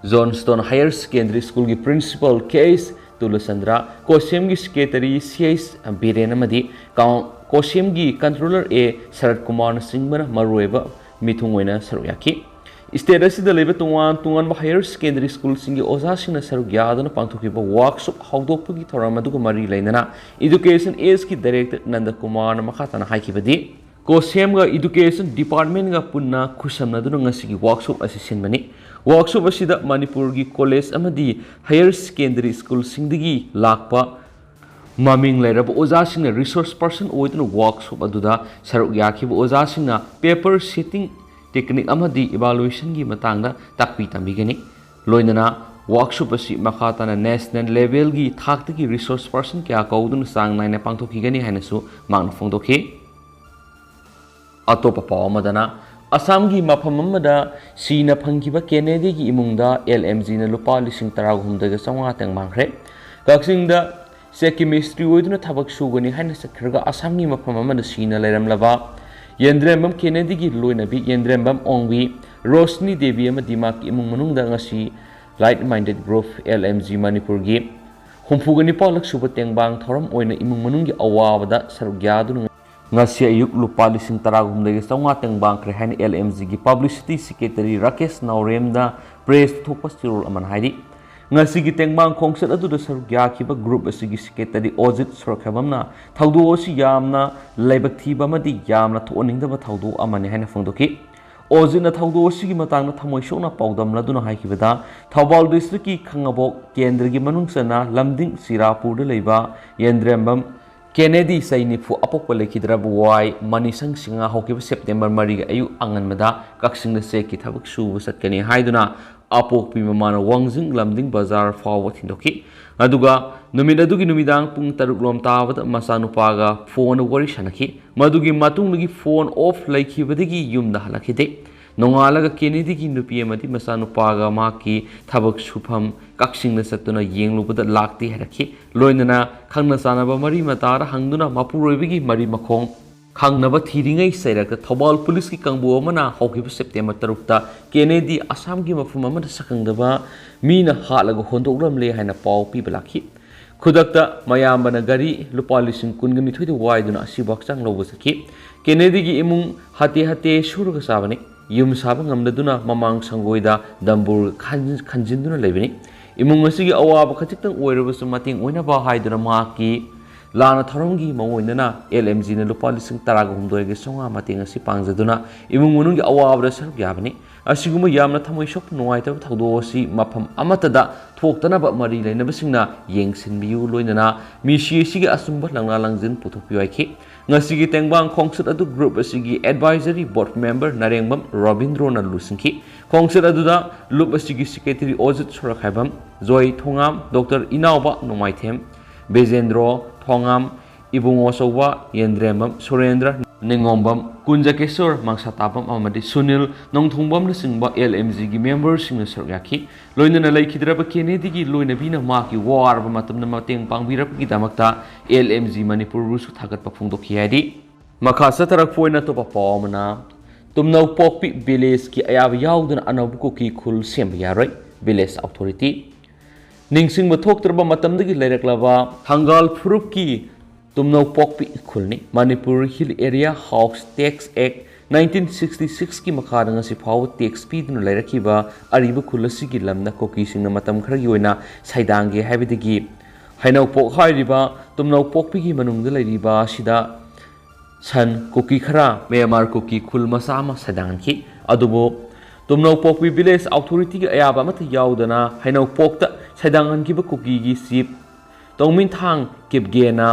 Johnstone Higher Secondary School ꯒꯤ Principal ꯀꯦ ꯑꯩꯆ ꯇꯨꯂꯆꯟꯗ꯭ꯔ, ꯀꯣꯁꯦꯝꯒꯤ Secretary ꯁꯤ ꯑꯩꯆ ꯕꯤꯔꯦꯟ ꯑꯃꯗꯤ ꯀꯥꯎ-, ꯀꯣꯁꯦꯝꯒꯤ Controller ꯑꯦ ꯁꯔꯠ ꯀꯨꯃꯥꯔꯅꯆꯤꯡꯕꯅ ꯃꯔꯨꯑꯣꯏꯕ ꯃꯤꯊꯨꯡ ꯑꯣꯏꯅ ꯁꯔꯨꯛ ꯌꯥꯈꯤ꯫ State ꯑꯁꯤꯗ ꯂꯩꯕ ꯇꯣꯉꯥꯟ ꯇꯣꯉꯥꯟꯕ higher secondary school ꯁꯤꯡꯒꯤ ꯑꯣꯖꯥꯁꯤꯡꯅ ꯁꯔꯨꯛ ꯌꯥꯗꯨꯅ ꯄꯥꯡꯊꯣꯛꯈꯤꯕ workshop ꯍꯧꯗꯣꯛꯄꯒꯤ ꯊꯧꯔꯝ ꯑꯗꯨꯒ ꯃꯔꯤ ꯂꯩꯅꯅ Education Age ꯀꯤ Director ꯅꯟꯗ ꯀꯨꯃꯥꯔꯅ ꯃꯈꯥ ꯇꯥꯅ ꯍꯥꯏꯈꯤꯕꯗꯤ, ꯀꯣꯁꯦꯝꯒ Education Department ꯒ ꯄꯨꯟꯅ ꯈꯨꯠꯁꯝꯅꯗꯨꯅ ꯉꯁꯤꯒꯤ workshop ꯑꯁꯤ ꯁꯤꯟꯕꯅꯤ꯫ Workshop ꯑꯁꯤꯗ ꯃꯅꯤꯄꯨꯔꯒꯤ college ꯑꯃꯗꯤ higher secondary school ꯁꯤꯡꯗꯒꯤ ꯂꯥꯛꯄ ꯃꯃꯤꯡ ꯂꯩꯔꯕ ꯑꯣꯖꯥꯁꯤꯡꯅ resource person ꯑꯣꯏꯗꯨꯅ workshop ꯑꯗꯨꯗ ꯁꯔꯨꯛ ꯌꯥꯈꯤꯕ ꯑꯣꯖꯥꯁꯤꯡꯅ paper setting technique ꯑꯃꯗꯤ evaluation ꯒꯤ ꯃꯇꯥꯡꯗ ꯇꯥꯛꯄꯤ ꯇꯝꯕꯤꯒꯅꯤ꯫ ꯂꯣꯏꯅꯅ workshop ꯑꯁꯤ ꯃꯈꯥ ꯇꯥꯅ national level ꯒꯤ ꯊꯥꯛꯇꯒꯤ resource person ꯀꯌꯥ ꯀꯧꯗꯨꯅ ꯆꯥꯡ ꯅꯥꯏꯅ ꯄꯥꯡꯊꯣꯛꯈꯤꯒꯅꯤ ꯍꯥꯏꯅꯁꯨ ꯃꯍꯥꯛꯅ ꯐꯣꯡꯗꯣꯛꯈꯤ꯫ ꯑꯇꯣꯞꯄ ꯄꯥꯎ ꯑꯃꯗꯅ, ꯑꯁꯥꯝꯒꯤ ꯃꯐꯝ ꯑꯃꯗ ꯁꯤꯅ ꯐꯪꯈꯤꯕ Kennedy ꯒꯤ ꯏꯃꯨꯡꯗ L M G ꯅ ꯂꯨꯄꯥ ꯂꯤꯁꯤꯡ ꯇꯔꯥꯍꯨꯝꯗꯣꯏꯒ ꯆꯥꯝꯃꯉꯥ ꯇꯦꯡꯕꯥꯡꯈ꯭ꯔꯦ꯫ ꯀꯛꯆꯤꯡꯗ ꯆꯦꯛꯀꯤ ꯃꯤꯁꯇ꯭ꯔꯤ ꯑꯣꯏꯗꯨꯅ ꯊꯕꯛ ꯁꯨꯒꯅꯤ ꯍꯥꯏꯅ ꯆꯠꯈ꯭ꯔꯒ ꯑꯁꯥꯝꯒꯤ ꯃꯐꯝ ꯑꯃꯗ ꯁꯤꯅ ꯂꯩꯔꯝꯂꯕ ꯌꯦꯟꯗ꯭ꯔꯦꯝꯕꯝ Kennedy ꯒꯤ ꯂꯣꯏꯅꯕꯤ ꯌꯦꯟꯗ꯭ꯔꯦꯝꯕꯝ ꯑꯣꯡꯕꯤ ꯔꯣꯁꯅꯤ ꯗꯦꯕꯤ ꯑꯃꯗꯤ ꯃꯍꯥꯛꯀꯤ ꯏꯃꯨꯡ ꯃꯅꯨꯡꯗ ꯉꯁꯤ Like Minded Group L M G ꯃꯅꯤꯄꯨꯔꯒꯤ ꯍꯨꯝꯐꯨꯒ ꯅꯤꯄꯥꯜꯂꯛ ꯁꯨꯕ ꯇꯦꯡꯕꯥꯡ ꯊꯧꯔꯝ ꯑꯣꯏꯅ ꯏꯃꯨꯡ ꯃꯅꯨꯡꯒꯤ ꯑꯋꯥꯕꯗ ꯁꯔꯨꯛ ꯌꯥꯗꯨꯅ ꯉꯁꯤ ꯑꯌꯨꯛ ꯂꯨꯄꯥ ꯂꯤꯁꯤꯡ ꯇꯔꯥꯍꯨꯝꯗꯣꯏꯒ ꯆꯥꯝꯃꯉꯥ ꯇꯦꯡꯕꯥꯡꯈ꯭ꯔꯦ ꯍꯥꯏꯅ L M G ꯒꯤ publicity secretary ꯔꯥꯀꯦꯁ ꯅꯥꯎꯔꯦꯝꯗ press ꯊꯣꯛꯄ ꯆꯦꯔꯣꯜ ꯑꯃꯅ ꯍꯥꯏꯔꯤ꯫ ꯉꯁꯤꯒꯤ ꯇꯦꯡꯕꯥꯡ ꯈꯣꯡꯆꯠ ꯑꯗꯨꯗ ꯁꯔꯨꯛ ꯌꯥꯈꯤꯕ group ꯑꯁꯤꯒꯤ secretary ꯑꯣꯖꯤꯠ ꯁꯣꯔꯣꯛꯈꯦꯕꯝꯅ ꯊꯧꯗꯣꯛ ꯑꯁꯤ ꯌꯥꯝꯅ ꯂꯥꯏꯕꯛ ꯊꯤꯕ ꯑꯃꯗꯤ ꯌꯥꯝꯅ ꯊꯣꯛꯍꯟꯅꯤꯡꯗꯕ ꯊꯧꯗꯣꯛ ꯑꯃꯅꯤ ꯍꯥꯏꯅ ꯐꯣꯡꯗꯣꯛꯈꯤ꯫ ꯑꯣꯖꯤꯠꯅ ꯊꯧꯗꯣꯛ ꯑꯁꯤꯒꯤ ꯃꯇꯥꯡꯗ ꯊꯃꯣꯏ ꯁꯣꯛꯅ ꯄꯥꯎꯗꯝꯂꯗꯨꯅ ꯍꯥꯏꯈꯤꯕꯗ, ꯊꯧꯕꯥꯜ ꯗꯤꯁꯇ꯭ꯔꯤꯛꯀꯤ ꯈꯥꯉꯕꯣꯛ ꯀꯦꯟꯗ꯭ꯔꯒꯤ ꯃꯅꯨꯡ ꯆꯟꯅ ꯂꯝꯗꯤꯡ ꯁꯤꯔꯥꯄꯨꯔꯗ ꯂꯩꯕ ꯌꯦꯟꯗ꯭ꯔꯦꯝꯕꯝ ꯀꯦꯅꯦꯗꯤ, ꯆꯍꯤ ꯅꯤꯐꯨ, ꯑꯄꯣꯛꯄ, ꯂꯩꯈꯤꯗ꯭ꯔꯕ ꯋꯥꯏ ꯃꯅꯤꯁꯪ ꯁꯤꯡꯍ ꯍꯧꯈꯤꯕ ꯁꯦꯞꯇꯦꯝꯕꯔ ꯃꯔꯤꯒꯤ ꯑꯌꯨꯛ ꯑꯉꯟꯕꯗ ꯀꯛꯆꯤꯡꯗ ꯆꯦꯛꯀꯤ ꯊꯕꯛ ꯁꯨꯕ ꯆꯠꯀꯅꯤ ꯍꯥꯏꯗꯨꯅ ꯑꯄꯣꯛꯄꯤ ꯃꯃꯥꯅ ꯋꯥꯡꯖꯤꯡ ꯂꯝꯗꯤꯡ ꯕꯖꯥꯔ ꯐꯥꯎꯕ ꯊꯤꯟꯗꯣꯛꯈꯤ꯫ ꯑꯗꯨꯒ ꯅꯨꯃꯤꯠ ꯑꯗꯨꯒꯤ ꯅꯨꯃꯤꯗꯥꯡ ꯄꯨꯡ ꯇꯔꯨꯛ ꯂꯣꯝ ꯇꯥꯕꯗ ꯃꯆꯥꯅꯨꯄꯥꯒ ꯐꯣꯟꯗ ꯋꯥꯔꯤ ꯁꯥꯟꯅꯈꯤ꯫ ꯃꯗꯨꯒꯤ ꯃꯇꯨꯡꯗꯒꯤ ꯐꯣꯟ ꯑꯣꯐ ꯂꯩꯈꯤꯕꯗꯒꯤ ꯌꯨꯝꯗ ꯍꯜꯂꯛꯈꯤꯗꯦ꯫ ꯅꯣꯡꯉꯥꯜꯂꯒ ꯀꯦꯅꯦꯗꯤꯒꯤ ꯅꯨꯄꯤ ꯑꯃꯗꯤ ꯃꯆꯥꯅꯨꯄꯥꯒ ꯃꯍꯥꯛꯀꯤ ꯊꯕꯛ ꯁꯨꯐꯝ ꯀꯛꯆꯤꯡꯗ ꯆꯠꯇꯨꯅ ꯌꯦꯡꯂꯨꯕꯗ ꯂꯥꯛꯇꯦ ꯍꯥꯏꯔꯛꯈꯤ꯫ ꯂꯣꯏꯅꯅ ꯈꯪꯅ ꯆꯥꯟꯅꯕ ꯃꯔꯤ ꯃꯇꯥꯗ ꯍꯪꯗꯨꯅ ꯃꯄꯨꯔꯣꯏꯕꯒꯤ ꯃꯔꯤ ꯃꯈꯣꯡ ꯈꯪꯅꯕ ꯊꯤꯔꯤꯉꯩ ꯆꯩꯔꯛꯇ ꯊꯧꯕꯥꯜ ꯄꯨꯂꯤꯁꯀꯤ ꯀꯥꯡꯕꯨ ꯑꯃꯅ ꯍꯧꯈꯤꯕ ꯁꯦꯞꯇꯦꯝꯕꯔ ꯇꯔꯨꯛꯇ ꯀꯦꯅꯦꯗꯤ ꯑꯁꯥꯝꯒꯤ ꯃꯐꯝ ꯑꯃꯗ ꯁꯛꯈꯪꯗꯕ ꯃꯤꯅ ꯍꯥꯠꯂꯒ ꯍꯨꯟꯗꯣꯛꯂꯝꯂꯦ ꯍꯥꯏꯅ ꯄꯥꯎ ꯄꯤꯕ ꯂꯥꯛꯈꯤ꯫ ꯈꯨꯗꯛꯇ ꯃꯌꯥꯝꯕꯅ ꯒꯥꯔꯤ ꯂꯨꯄꯥ ꯂꯤꯁꯤꯡ ꯀꯨꯟꯒ ꯅꯤꯊꯣꯏꯗ ꯋꯥꯏꯗꯨꯅ ꯑꯁꯤꯕꯨ ꯍꯛꯆꯥꯡ ꯂꯧꯕ ꯆꯠꯈꯤ꯫ ꯀꯦꯅꯦꯗꯤꯒꯤ ꯏꯃꯨꯡ ꯍꯥꯇꯦ ꯍꯥꯇꯦ ꯁꯨꯔꯒ ꯆꯥꯕꯅꯤ꯫ ꯌꯨꯝ ꯁꯥꯕ ꯉꯝꯗꯗꯨꯅ ꯃꯃꯥꯡ ꯁꯪꯒꯣꯏꯗ ꯗꯝꯕꯨꯔ ꯈꯟ-, ꯈꯟꯖꯤꯟꯗꯨꯅ ꯂꯩꯕꯅꯤ꯫ ꯏꯃꯨꯡ ꯑꯁꯤꯒꯤ ꯑꯋꯥꯕ ꯈꯖꯤꯛꯇꯪ ꯑꯣꯏꯔꯕꯁꯨ ꯃꯇꯦꯡ ꯑꯣꯏꯅꯕ ꯍꯥꯏꯗꯨꯅ ꯃꯍꯥꯛꯀꯤ ꯂꯥꯟꯅ ꯊꯧꯔꯝꯒꯤ ꯃꯑꯣꯡꯗꯅ ꯑꯦꯜ ꯑꯦꯝ ꯖꯤꯅ ꯂꯨꯄꯥ ꯂꯤꯁꯤꯡ ꯇꯔꯥꯒ ꯍꯨꯝꯗꯣꯏꯒ ꯆꯥꯝꯃꯉꯥ ꯃꯇꯦꯡ ꯑꯁꯤ ꯄꯥꯡꯖꯗꯨꯅ ꯏꯃꯨꯡ ꯃꯅꯨꯡꯒꯤ ꯑꯋꯥꯕꯗ ꯁꯔꯨꯛ ꯌꯥꯕꯅꯤ꯫ ꯑꯁꯤꯒꯨꯝꯕ ꯌꯥꯝꯅ ꯊꯃꯣꯏ ꯁꯣꯛꯄ ꯅꯨꯡꯉꯥꯏꯇꯕ ꯊꯧꯗꯣꯛ ꯑꯁꯤ ꯃꯐꯝ ꯑꯃꯠꯇꯗ ꯊꯣꯛꯇꯅꯕ ꯃꯔꯤ ꯂꯩꯅꯕꯁꯤꯡꯅ ꯌꯦꯡꯁꯤꯟꯕꯤꯌꯨ, ꯂꯣꯏꯅꯅ ꯃꯤꯁꯤ ꯑꯁꯤꯒꯤ ꯑꯆꯨꯝꯕ ꯂꯪꯂꯥ ꯂꯪꯖꯤꯟ ꯄꯨꯊꯣꯛꯄꯤꯌꯨ ꯍꯥꯏꯈꯤ꯫ ꯉꯁꯤꯒꯤ ꯇꯦꯡꯕꯥꯡ ꯈꯣꯡꯆꯠ ꯑꯗꯨ ꯒ꯭ꯔꯨꯞ ꯑꯁꯤꯒꯤ ꯑꯦꯗꯚꯥꯏꯖꯔꯤ ꯕꯣꯔꯗ ꯃꯦꯝꯕꯔ ꯅꯔꯦꯡꯕꯝ ꯔꯣꯕꯤꯟꯗ꯭ꯔꯣꯅ ꯂꯨꯆꯤꯡꯈꯤ꯫ ꯈꯣꯡꯆꯠ ꯑꯗꯨꯗ ꯂꯨꯞ ꯑꯁꯤꯒꯤ ꯁꯦꯀ꯭ꯔꯦꯇꯔꯤ ꯑꯣꯖꯤꯠ ꯁꯣꯔꯥꯈꯥꯏꯕꯝ, ꯖꯣꯏ ꯊꯣꯉꯥꯝ, ꯗꯣꯛꯇꯔ ꯏꯅꯥꯎꯕ ꯅꯣꯡꯃꯥꯏꯊꯦꯝ, ꯕꯤꯖꯦꯟꯗ꯭ꯔꯣ ꯊꯣꯉꯥꯝ, ꯏꯕꯨꯡꯉꯣ ꯑꯆꯧꯕ ꯌꯦꯟꯗ꯭ꯔꯦꯝꯕꯝ, ꯁꯨꯔꯦꯟꯗ꯭ꯔ ꯅꯤꯉꯣꯝꯕꯝ, ꯀꯨꯟꯖꯀꯦꯁꯣꯔ ꯃꯪꯁꯥꯇꯥꯕꯝ ꯑꯃꯗꯤ ꯁꯨꯅꯤꯜ ꯅꯣꯡꯊꯣꯡꯕꯝꯅꯆꯤꯡꯕ ꯑꯦꯜ ꯑꯦꯝ ꯖꯤꯒꯤ ꯃꯦꯝꯕꯔꯁꯤꯡꯅ ꯁꯔꯨꯛ ꯌꯥꯈꯤ꯫ ꯂꯣꯏꯅꯅ ꯂꯩꯈꯤꯗ꯭ꯔꯕ ꯀꯦꯅꯦꯗꯤꯒꯤ ꯂꯣꯏꯅꯕꯤꯅ ꯃꯍꯥꯛꯀꯤ ꯋꯥꯔꯕ ꯃꯇꯝꯗ ꯃꯇꯦꯡ ꯄꯥꯡꯕꯤꯔꯛꯄꯒꯤꯗꯃꯛꯇ ꯑꯦꯜ ꯑꯦꯝ ꯖꯤ ꯃꯅꯤꯄꯨꯔꯕꯨꯁꯨ ꯊꯥꯒꯠꯄ ꯐꯣꯡꯗꯣꯛꯈꯤ ꯍꯥꯏꯔꯤ꯫ ꯃꯈꯥ ꯆꯠꯊꯔꯛꯄ ꯑꯣꯏꯅ ꯑꯇꯣꯞꯄ ꯄꯥꯎ ꯑꯃꯅ, ꯇꯨꯝꯅꯧꯄꯣꯛꯄꯤ ꯚꯤꯂꯦꯖꯀꯤ ꯑꯌꯥꯕ ꯌꯥꯎꯗꯅ ꯑꯅꯧꯕ ꯀꯨꯀꯤ ꯈꯨꯜ ꯁꯦꯝꯕ ꯌꯥꯔꯣꯏ, ꯚꯤꯂꯦꯖ ꯑꯣꯊꯣꯔꯤꯇꯤ꯫ ꯅꯤꯡꯁꯤꯡꯕ ꯊꯣꯛꯇ꯭ꯔꯕ ꯃꯇꯝꯗꯒꯤ ꯂꯩꯔꯛꯂꯕ ꯊꯪꯒꯥꯜ ꯐꯨꯔꯨꯞꯀꯤ ꯇꯨꯝꯅꯧꯄꯣꯛꯄꯤ ꯈꯨꯜꯅꯤ꯫ Manipur hill area house tax act nineteen sixty ꯁꯤꯛꯁꯀꯤ ꯃꯈꯥꯗ ꯉꯁꯤ ꯐꯥꯎꯕ ꯇꯦꯛꯁ ꯄꯤꯗꯨꯅ ꯂꯩꯔꯛꯈꯤꯕ ꯑꯔꯤꯕ ꯈꯨꯜ ꯑꯁꯤꯒꯤ ꯂꯝꯗ ꯀꯨꯀꯤꯁꯤꯡꯅ ꯃꯇꯝ ꯈꯔꯒꯤ ꯑꯣꯏꯅ ꯁꯩꯗꯥꯡꯒꯦ ꯍꯥꯏꯕꯗꯒꯤ ꯍꯩꯅꯧꯄꯣꯛ ꯍꯥꯏꯔꯤꯕ ꯇꯨꯝꯅꯧꯄꯣꯛꯄꯤꯒꯤ ꯃꯅꯨꯡꯗ ꯂꯩꯔꯤꯕ ꯑꯁꯤꯗ ꯁꯟ ꯀꯨꯀꯤ ꯈꯔ ꯃ꯭ꯌꯥꯟꯃꯥꯔ ꯀꯨꯀꯤ ꯈꯨꯜ ꯃꯆꯥ ꯑꯃ ꯁꯩꯗꯥꯡꯍꯟꯈꯤ꯫ ꯑꯗꯨꯕꯨ ꯇꯨꯝꯅꯧꯄꯣꯛꯄꯤ village authorityꯒꯤ ꯑꯌꯥꯕ ꯑꯃꯠꯇ ꯌꯥꯎꯗꯅ ꯍꯩꯅꯧꯄꯣꯛꯇ ꯁꯩꯗꯥꯡꯍꯟꯈꯤꯕ ꯀꯨꯀꯤꯒꯤ chief ꯇꯣꯡꯃꯤꯡꯊꯥꯡ ꯀꯤꯞꯒꯦꯅ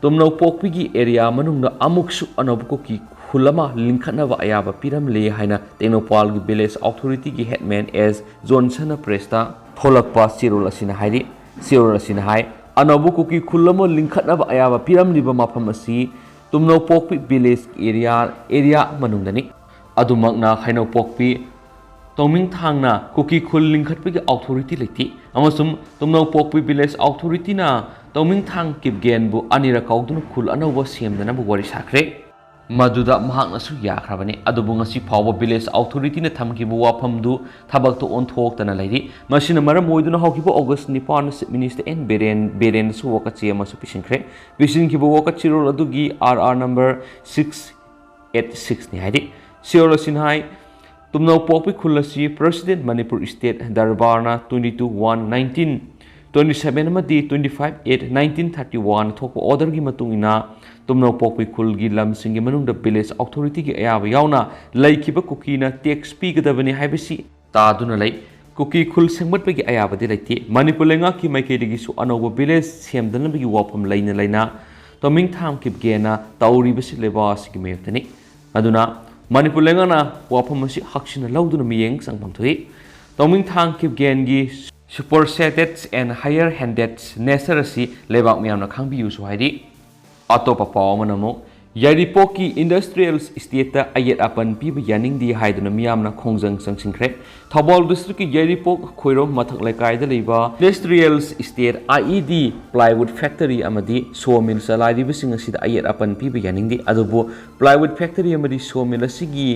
ꯇꯨꯝꯅꯧꯄꯣꯛꯄꯤꯒꯤ area ꯃꯅꯨꯡꯗ ꯑꯃꯨꯛꯁꯨ ꯑꯅꯧꯕ ꯀꯨꯀꯤ ꯈꯨꯜ ꯑꯃ ꯂꯤꯡꯈꯠꯅꯕ ꯑꯌꯥꯕ ꯄꯤꯔꯝꯂꯦ ꯍꯥꯏꯅ ꯇꯦꯡꯅꯧꯄꯥꯜꯒꯤ village authorityꯒꯤ headman ꯑꯦꯁ ꯖꯣꯟꯁꯟꯅ pressꯇ ꯐꯣꯡꯂꯛꯄ ꯆꯦꯔꯣꯜ ꯑꯁꯤꯅ ꯍꯥꯏꯔꯤ꯫ ꯆꯦꯔꯣꯜ ꯑꯁꯤꯅ ꯍꯥꯏ, ꯑꯅꯧꯕ ꯀꯨꯀꯤ ꯈꯨꯜ ꯑꯃ ꯂꯤꯡꯈꯠꯅꯕ ꯑꯌꯥꯕ ꯄꯤꯔꯝꯂꯤꯕ ꯃꯐꯝ ꯑꯁꯤ ꯇꯨꯝꯅꯧꯄꯣꯛꯄꯤ village area, area ꯃꯅꯨꯡꯗꯅꯤ꯫ ꯑꯗꯨꯃꯛꯅ ꯍꯩꯅꯧꯄꯣꯛꯄꯤ ꯇꯣꯡꯃꯤꯡꯊꯥꯡꯅ ꯀꯨꯀꯤ ꯈꯨꯜ ꯂꯤꯡꯈꯠꯄꯒꯤ authority ꯂꯩꯇꯦ ꯑꯃꯁꯨꯡ ꯇꯨꯝꯅꯧꯄꯣꯛꯄꯤ village authorityꯅ ꯇꯣꯡꯃꯤꯡꯊꯥꯡ ꯀꯤꯞꯒꯦꯟꯕꯨ ꯑꯅꯤꯔꯛ ꯀꯧꯗꯨꯅ ꯈꯨꯜ ꯑꯅꯧꯕ ꯁꯦꯝꯗꯅꯕ ꯋꯥꯔꯤ ꯁꯥꯈ꯭ꯔꯦ꯫ ꯃꯗꯨꯗ ꯃꯍꯥꯛꯅꯁꯨ ꯌꯥꯈ꯭ꯔꯕꯅꯤ꯫ ꯑꯗꯨꯕꯨ ꯉꯁꯤ ꯐꯥꯎꯕ village authorityꯅ ꯊꯝꯈꯤꯕ ꯋꯥꯐꯝꯗꯨ ꯊꯕꯛꯇ ꯑꯣꯟꯊꯣꯛꯇꯅ ꯂꯩꯔꯤ꯫ ꯃꯁꯤꯅ ꯃꯔꯝ ꯑꯣꯏꯗꯨꯅ ꯍꯧꯈꯤꯕ August ꯅꯤꯄꯥꯟꯗ Chief Minister ꯑꯦꯟ ꯕꯤꯔꯦꯟ, ꯕꯤꯔꯦꯟꯗꯁꯨ ꯋꯥꯀꯠꯆꯦ ꯑꯃꯁꯨ ꯄꯤꯁꯤꯟꯈ꯭ꯔꯦ꯫ ꯄꯤꯁꯤꯟꯈꯤꯕ ꯋꯥꯀꯠ ꯆꯦꯔꯣꯜ ꯑꯗꯨꯒꯤ R R number six eight sixꯅꯤ ꯍꯥꯏꯗꯤ꯫ ꯆꯦꯔꯣꯜ ꯑꯁꯤꯅ ꯍꯥꯏ, ꯇꯨꯝꯅꯧꯄꯣꯛꯄꯤ ꯈꯨꯜ ꯑꯁꯤ President Manipur State ꯗꯔꯕꯥꯔꯅ twenty two one nineteen twenty seven ꯑꯃꯗꯤ twenty five eight nineteen thirty one ꯊꯣꯛꯄ orderꯒꯤ ꯃꯇꯨꯡ ꯏꯟꯅ ꯇꯨꯝꯅꯧꯄꯣꯛꯄꯤ ꯈꯨꯜꯒꯤ ꯂꯝꯁꯤꯡꯒꯤ ꯃꯅꯨꯡꯗ village authorityꯒꯤ ꯑꯌꯥꯕ ꯌꯥꯎꯅ ꯂꯩꯈꯤꯕ ꯀꯨꯀꯤꯅ tax ꯄꯤꯒꯗꯕꯅꯤ ꯍꯥꯏꯕꯁꯤ ꯇꯥꯗꯨꯅ ꯂꯩ꯫ ꯀꯨꯀꯤ ꯈꯨꯜ ꯁꯦꯝꯒꯠꯄꯒꯤ ꯑꯌꯥꯕꯗꯤ ꯂꯩꯇꯦ꯫ ꯃꯅꯤꯄꯨꯔ ꯂꯩꯉꯥꯛꯀꯤ ꯃꯥꯏꯀꯩꯗꯒꯤꯁꯨ ꯑꯅꯧꯕ village ꯁꯦꯝꯗꯅꯕꯒꯤ ꯋꯥꯐꯝ ꯂꯩꯅ ꯂꯩꯅ ꯇꯣꯃꯤꯡꯊꯥꯡ ꯀꯤꯞꯒꯦꯅ ꯇꯧꯔꯤꯕꯁꯤ ꯂꯩꯕꯥꯛ ꯑꯁꯤꯒꯤ ꯃꯥꯌꯣꯛꯇꯅꯤ꯫ ꯑꯗꯨꯅ ꯃꯅꯤꯄꯨꯔ ꯂꯩꯉꯥꯛꯅ ꯋꯥꯐꯝ ꯑꯁꯤ ꯍꯛꯆꯤꯟꯅ ꯂꯧꯗꯨꯅ ꯃꯤꯠꯌꯦꯡ ꯆꯪꯐꯝ ꯊꯣꯛꯏ꯫ ꯇꯣꯃꯤꯡꯊꯥꯡ ꯀꯤꯞꯒꯦꯟꯒꯤ superseded and higher handed nature ꯑꯁꯤ ꯂꯩꯕꯥꯛ ꯃꯤꯌꯥꯝꯅ ꯈꯪꯕꯤꯌꯨꯁꯨ ꯍꯥꯏꯔꯤ꯫ ꯑꯇꯣꯞꯄ ꯄꯥꯎ ꯑꯃꯅ ꯑꯃꯨꯛ ꯌꯥꯏꯔꯤꯄꯣꯛꯀꯤ industrial estateꯇ ꯑꯌꯦꯠ ꯑꯄꯟ ꯄꯤꯕ ꯌꯥꯅꯤꯡꯗꯦ ꯍꯥꯏꯗꯨꯅ ꯃꯤꯌꯥꯝꯅ ꯈꯣꯡꯖꯪ ꯆꯪꯁꯤꯟꯈ꯭ꯔꯦ꯫ ꯊꯧꯕꯥꯜ districtꯀꯤ ꯌꯥꯏꯔꯤꯄꯣꯛ ꯈꯣꯏꯔꯣꯝ ꯃꯊꯛ ꯂꯩꯀꯥꯏꯗ ꯂꯩꯕ industrial estate, IED, plywood factory ꯑꯃꯗꯤ sawmill ꯆꯂꯥꯏꯔꯤꯕꯁꯤꯡ ꯑꯁꯤꯗ ꯑꯌꯦꯠ ꯑꯄꯟ ꯄꯤꯕ ꯌꯥꯅꯤꯡꯗꯦ꯫ ꯑꯗꯨꯕꯨ plywood factory ꯑꯃꯗꯤ sawmill ꯑꯁꯤꯒꯤ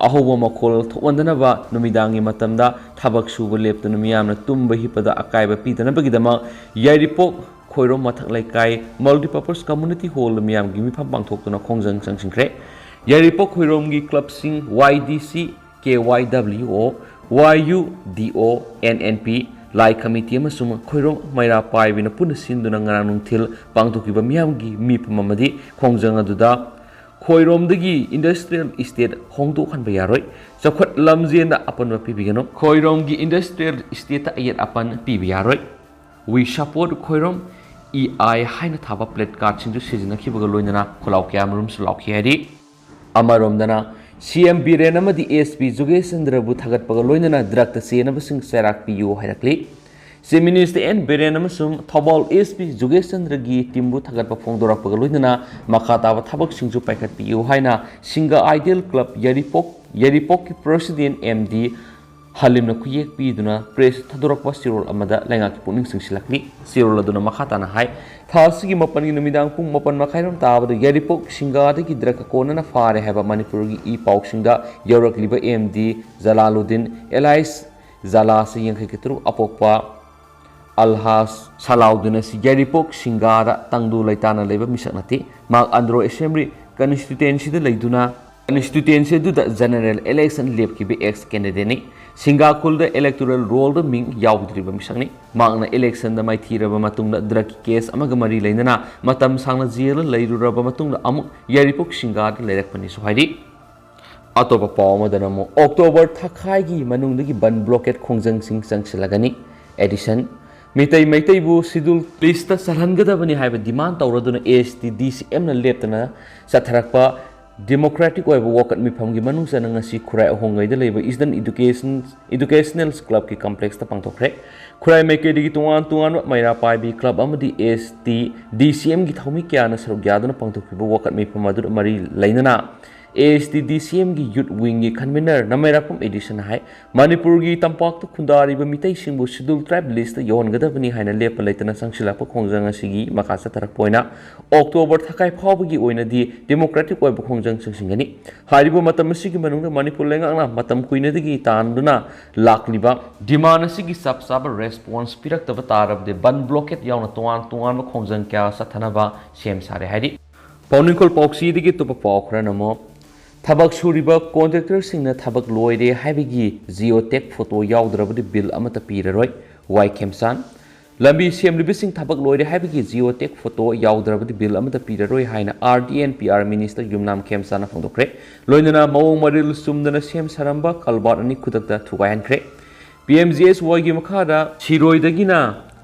ꯑꯍꯧꯕ ꯃꯈꯣꯜ ꯊꯣꯛꯍꯟꯗꯅꯕ ꯅꯨꯃꯤꯗꯥꯡꯒꯤ ꯃꯇꯝꯗ ꯊꯕꯛ ꯁꯨꯕ ꯂꯦꯞꯇꯨꯅ ꯃꯤꯌꯥꯝꯅ ꯇꯨꯝꯕ ꯍꯤꯞꯄꯗ ꯑꯀꯥꯏꯕ ꯄꯤꯗꯅꯕꯒꯤꯗꯃꯛ ꯌꯥꯏꯔꯤꯄꯣꯛ ꯈꯣꯏꯔꯣꯝ ꯃꯊꯛ ꯂꯩꯀꯥꯏ multipurpose community hallꯗ ꯃꯤꯌꯥꯝꯒꯤ ꯃꯤꯐꯝ ꯄꯥꯡꯊꯣꯛꯇꯨꯅ ꯈꯣꯡꯖꯪ ꯆꯪꯁꯤꯟꯈ꯭ꯔꯦ꯫ ꯌꯥꯏꯔꯤꯄꯣꯛ ꯈꯣꯏꯔꯣꯝꯒꯤ clubꯁꯤꯡ YDC, KYWO, YUDO, NNP, ꯂꯥꯏ committee ꯑꯃꯁꯨꯡ ꯈꯣꯏꯔꯣꯝ ꯃꯩꯔꯥ ꯄꯥꯏꯕꯤꯅ ꯄꯨꯟꯅ ꯁꯤꯟꯗꯨꯅ ꯉꯔꯥꯡ ꯅꯨꯡꯊꯤꯜ ꯄꯥꯡꯊꯣꯛꯈꯤꯕ ꯃꯤꯌꯥꯝꯒꯤ ꯃꯤꯐꯝ ꯑꯃꯗꯤ ꯈꯣꯡꯖꯪ ꯑꯗꯨꯗ ꯈꯣꯏꯔꯣꯝꯗꯒꯤ industrial estate ꯍꯣꯡꯗꯣꯛꯍꯟꯕ ꯌꯥꯔꯣꯏ꯫ ꯆꯥꯎꯈꯠ ꯂꯝꯖꯦꯟꯗ ꯑꯄꯟꯕ ꯄꯤꯕꯤꯒꯅꯨ꯫ ꯈꯣꯏꯔꯣꯝꯒꯤ industrial estateꯇ ꯑꯌꯦꯠ ꯑꯄꯟ ꯄꯤꯕ ꯌꯥꯔꯣꯏ꯫ We support ꯈꯣꯏꯔꯣꯝ, ꯏ ꯑꯥꯏ ꯍꯥꯏꯅ ꯊꯥꯕ placardꯁꯤꯡꯗꯨ ꯁꯤꯖꯤꯟꯅꯈꯤꯕꯒ ꯂꯣꯏꯅꯅ ꯈꯣꯜꯂꯥꯎ ꯀꯌꯥꯃꯔꯨꯝꯁꯨ ꯂꯥꯎꯈꯤ ꯍꯥꯏꯔꯤ꯫ ꯑꯃꯔꯣꯝꯗꯅ, ꯁꯤ ꯑꯦꯝ ꯕꯤꯔꯦꯟ ꯑꯃꯗꯤ ꯑꯦꯁ ꯄꯤ ꯖꯨꯒꯦꯁ ꯆꯟꯗ꯭ꯔꯕꯨ ꯊꯥꯒꯠꯄꯒ ꯂꯣꯏꯅꯅ drugꯇ ꯆꯦꯟꯅꯕꯁꯤꯡ ꯆꯩꯔꯥꯛ ꯄꯤꯌꯨ ꯍꯥꯏꯔꯛꯂꯤ꯫ Chief Minister ꯑꯦꯟ ꯕꯤꯔꯦꯟ ꯑꯃꯁꯨꯡ ꯊꯧꯕꯥꯜ ꯑꯦꯁ ꯄꯤ ꯖꯨꯒꯦꯁ ꯆꯟꯗ꯭ꯔꯒꯤ teamꯕꯨ ꯊꯥꯒꯠꯄ ꯐꯣꯡꯗꯣꯔꯛꯄꯒ ꯂꯣꯏꯅꯅ ꯃꯈꯥ ꯇꯥꯕ ꯊꯕꯛꯁꯤꯡꯁꯨ ꯄꯥꯏꯈꯠꯄꯤꯌꯨ ꯍꯥꯏꯅ ꯁꯤꯡꯒꯥ Ideal Club ꯌꯥꯏꯔꯤꯄꯣꯛ, ꯌꯥꯏꯔꯤꯄꯣꯛꯀꯤ president ꯑꯦꯝ ꯗꯤ ꯍꯂꯤꯝꯅ ꯈꯨꯌꯦꯛ ꯄꯤꯗꯨꯅ press ꯊꯥꯗꯣꯔꯛꯄ ꯆꯦꯔꯣꯜ ꯑꯃꯗ ꯂꯩꯉꯥꯛꯀꯤ ꯄꯨꯛꯅꯤꯡ ꯆꯤꯡꯁꯤꯜꯂꯛꯂꯤ꯫ ꯆꯦꯔꯣꯜ ꯑꯗꯨꯅ ꯃꯈꯥ ꯇꯥꯅ ꯍꯥꯏ, ꯊꯥ ꯑꯁꯤꯒꯤ ꯃꯥꯄꯟꯒꯤ ꯅꯨꯃꯤꯗꯥꯡ ꯄꯨꯡ ꯃꯥꯄꯟ ꯃꯈꯥꯏꯔꯣꯝ ꯇꯥꯕꯗ ꯌꯥꯏꯔꯤꯄꯣꯛ ꯁꯤꯡꯒꯥꯗꯒꯤ drugꯀ ꯀꯣꯟꯅꯅ ꯐꯥꯔꯦ ꯍꯥꯏꯕ ꯃꯅꯤꯄꯨꯔꯒꯤ E ꯄꯥꯎꯁꯤꯡꯗ ꯌꯧꯔꯛꯂꯤꯕ M D Jalaluddin alias ꯖꯂꯥ, ꯆꯍꯤ ꯌꯥꯡꯈꯩꯒ ꯇꯔꯨꯛ, ꯑꯄꯣꯛꯄ ꯑꯜꯍꯥꯖ ꯁꯂꯥꯎꯗꯤꯟ ꯑꯁꯤ ꯌꯥꯏꯔꯤꯄꯣꯛ ꯁꯤꯡꯒꯥꯗ ꯇꯪꯗꯨ ꯂꯩꯇꯥꯅ ꯂꯩꯕ ꯃꯤꯁꯛ ꯅꯠꯇꯦ꯫ ꯃꯍꯥꯛ ꯑꯟꯗ꯭ꯔꯣ Assembly constituencyꯗ ꯂꯩꯗꯨꯅ constituency ꯑꯗꯨꯗ general election ꯂꯦꯞꯈꯤꯕ ex candidateꯅꯤ꯫ ꯁꯤꯡꯒꯥ ꯈꯨꯜꯗ electoral rollꯗ ꯃꯤꯡ ꯌꯥꯎꯗ꯭ꯔꯤꯕ ꯃꯤꯁꯛꯅꯤ꯫ ꯃꯍꯥꯛꯅ electionꯗ ꯃꯥꯏꯊꯤꯔꯕ ꯃꯇꯨꯡꯗ drugꯀꯤ case ꯑꯃꯒ ꯃꯔꯤ ꯂꯩꯅꯅ ꯃꯇꯝ ꯁꯥꯡꯅ jailꯗ ꯂꯩꯔꯨꯔꯕ ꯃꯇꯨꯡꯗ ꯑꯃꯨꯛ ꯌꯥꯏꯔꯤꯄꯣꯛ ꯁꯤꯡꯒꯥꯗ ꯂꯩꯔꯛꯄꯅꯤꯁꯨ ꯍꯥꯏꯔꯤ꯫ ꯑꯇꯣꯞꯄ ꯄꯥꯎ ꯑꯃꯗꯅ ꯑꯃꯨꯛ October ꯊꯥꯈꯥꯏꯒꯤ ꯃꯅꯨꯡꯗꯒꯤ ꯕꯟ blockade ꯈꯣꯡꯖꯪꯁꯤꯡ ꯆꯪꯁꯤꯜꯂꯒꯅꯤ꯫ Addition, ꯃꯤꯇꯩ ꯃꯩꯇꯩꯕꯨ schedule listꯇ ꯆꯜꯍꯟꯒꯗꯕꯅꯤ ꯍꯥꯏꯕ demand ꯇꯧꯔꯗꯨꯅ ꯑꯦꯁ ꯇꯤ ꯗꯤ ꯁꯤ ꯑꯦꯝꯅ ꯂꯦꯞꯇꯅ ꯆꯠꯊꯔꯛꯄ democratic ꯑꯣꯏꯕ ꯋꯥꯀꯠ ꯃꯤꯐꯝꯒꯤ ꯃꯅꯨꯡ ꯆꯟꯅ ꯉꯁꯤ ꯈꯨꯔꯥꯏ ꯑꯍꯣꯡꯉꯩꯗ ꯂꯩꯕ Eastern Education, Educational Clubꯀꯤ complexꯇ ꯄꯥꯡꯊꯣꯛꯈ꯭ꯔꯦ꯫ ꯈꯨꯔꯥꯏ ꯃꯥꯏꯀꯩꯗꯒꯤ ꯇꯣꯉꯥꯟ ꯇꯣꯉꯥꯟꯕ ꯃꯩꯔꯥ ꯄꯥꯏꯕꯤ club ꯑꯃꯗꯤ ꯑꯦꯁ ꯇꯤ ꯗꯤ ꯁꯤ ꯑꯦꯝꯒꯤ ꯊꯧꯃꯤ ꯀꯌꯥꯅ ꯁꯔꯨꯛ ꯌꯥꯗꯨꯅ ꯄꯥꯡꯊꯣꯛꯈꯤꯕ ꯋꯥꯀꯠ ꯃꯤꯐꯝ ꯑꯗꯨꯗ ꯃꯔꯤ ꯂꯩꯅꯅ ꯑꯦ ꯑꯦꯁ ꯇꯤ ꯗꯤ ꯁꯤ ꯑꯦꯝꯒꯤ youth wingꯒꯤ convener ꯅꯃꯩꯔꯥꯛꯄꯝ ꯑꯦꯗꯤꯁꯟꯅ ꯍꯥꯏ, ꯃꯅꯤꯄꯨꯔꯒꯤ ꯇꯝꯄꯥꯛꯇ ꯈꯨꯟꯗꯥꯔꯤꯕ ꯃꯤꯇꯩꯁꯤꯡꯕꯨ schedule tribe listꯇ ꯌꯧꯍꯟꯒꯗꯕꯅꯤ ꯍꯥꯏꯅ ꯂꯦꯞꯄ ꯂꯩꯇꯅ ꯆꯪꯁꯤꯜꯂꯛꯄ ꯈꯣꯡꯖꯪ ꯑꯁꯤꯒꯤ ꯃꯈꯥ ꯆꯠꯊꯔꯛꯄ ꯑꯣꯏꯅ October ꯊꯥꯈꯥꯏ ꯐꯥꯎꯕꯒꯤ ꯑꯣꯏꯅꯗꯤ democratic ꯑꯣꯏꯕ ꯈꯣꯡꯖꯪ ꯆꯪꯁꯤꯟꯒꯅꯤ꯫ ꯍꯥꯏꯔꯤꯕ ꯃꯇꯝ ꯑꯁꯤꯒꯤ ꯃꯅꯨꯡꯗ ꯃꯅꯤꯄꯨꯔ ꯂꯩꯉꯥꯛꯅ ꯃꯇꯝ ꯀꯨꯏꯅꯗꯒꯤ ꯇꯥꯟꯗꯨꯅ ꯂꯥꯛꯂꯤꯕ demand ꯑꯁꯤꯒꯤ ꯆꯞ ꯆꯥꯕ response ꯄꯤꯔꯛꯇꯕ ꯇꯥꯔꯕꯗꯤ ꯕꯟ blockade ꯌꯥꯎꯅ ꯇꯣꯉꯥꯟ ꯇꯣꯉꯥꯟꯕ ꯈꯣꯡꯖꯪ ꯀꯌꯥ ꯆꯠꯊꯅꯕ ꯁꯦꯝ ꯁꯥꯔꯦ ꯍꯥꯏꯔꯤ꯫ ꯄꯥꯎꯅꯤꯡꯈꯣꯜ ꯄꯥꯎꯆꯦꯗꯒꯤ ꯑꯇꯣꯞꯄ ꯄꯥꯎ ꯈꯔꯅ ꯑꯃꯨꯛ, ꯊꯕꯛ ꯁꯨꯔꯤꯕ contractorꯁꯤꯡꯅ ꯊꯕꯛ ꯂꯣꯏꯔꯦ ꯍꯥꯏꯕꯒꯤ geotag photo ꯌꯥꯎꯗ꯭ꯔꯕꯗꯤ bill ꯑꯃꯠꯇ ꯄꯤꯔꯔꯣꯏ, ꯋꯥꯏ ꯈꯦꯝꯆꯥꯟ꯫ ꯂꯝꯕꯤ ꯁꯦꯝꯂꯤꯕꯁꯤꯡ ꯊꯕꯛ ꯂꯣꯏꯔꯦ ꯍꯥꯏꯕꯒꯤ ꯖꯤꯑꯣ ꯇꯦꯒ ꯐꯣꯇꯣ ꯌꯥꯎꯗ꯭ꯔꯕꯗꯤ ꯕꯤꯜ ꯑꯃꯠꯇ ꯄꯤꯔꯔꯣꯏ ꯍꯥꯏꯅ R D N P R minister Yumnam ꯈꯦꯝꯆꯥꯅ ꯐꯣꯡꯗꯣꯛꯈ꯭ꯔꯦ꯫ ꯂꯣꯏꯅꯅ ꯃꯑꯣꯡ ꯃꯔꯤꯜ ꯆꯨꯝꯗꯅ ꯁꯦꯝ ꯁꯥꯔꯝꯕ ꯀꯜꯕꯥꯔꯠ ꯑꯅꯤ ꯈꯨꯗꯛꯇ ꯊꯨꯒꯥꯏꯍꯟꯈ꯭ꯔꯦ꯫ ꯄꯤ ꯑꯦꯝ ꯖꯤ ꯑꯦꯁ ꯋꯥꯏꯒꯤ ꯃꯈꯥꯗ ꯁꯤꯔꯣꯏꯗꯒꯤꯅ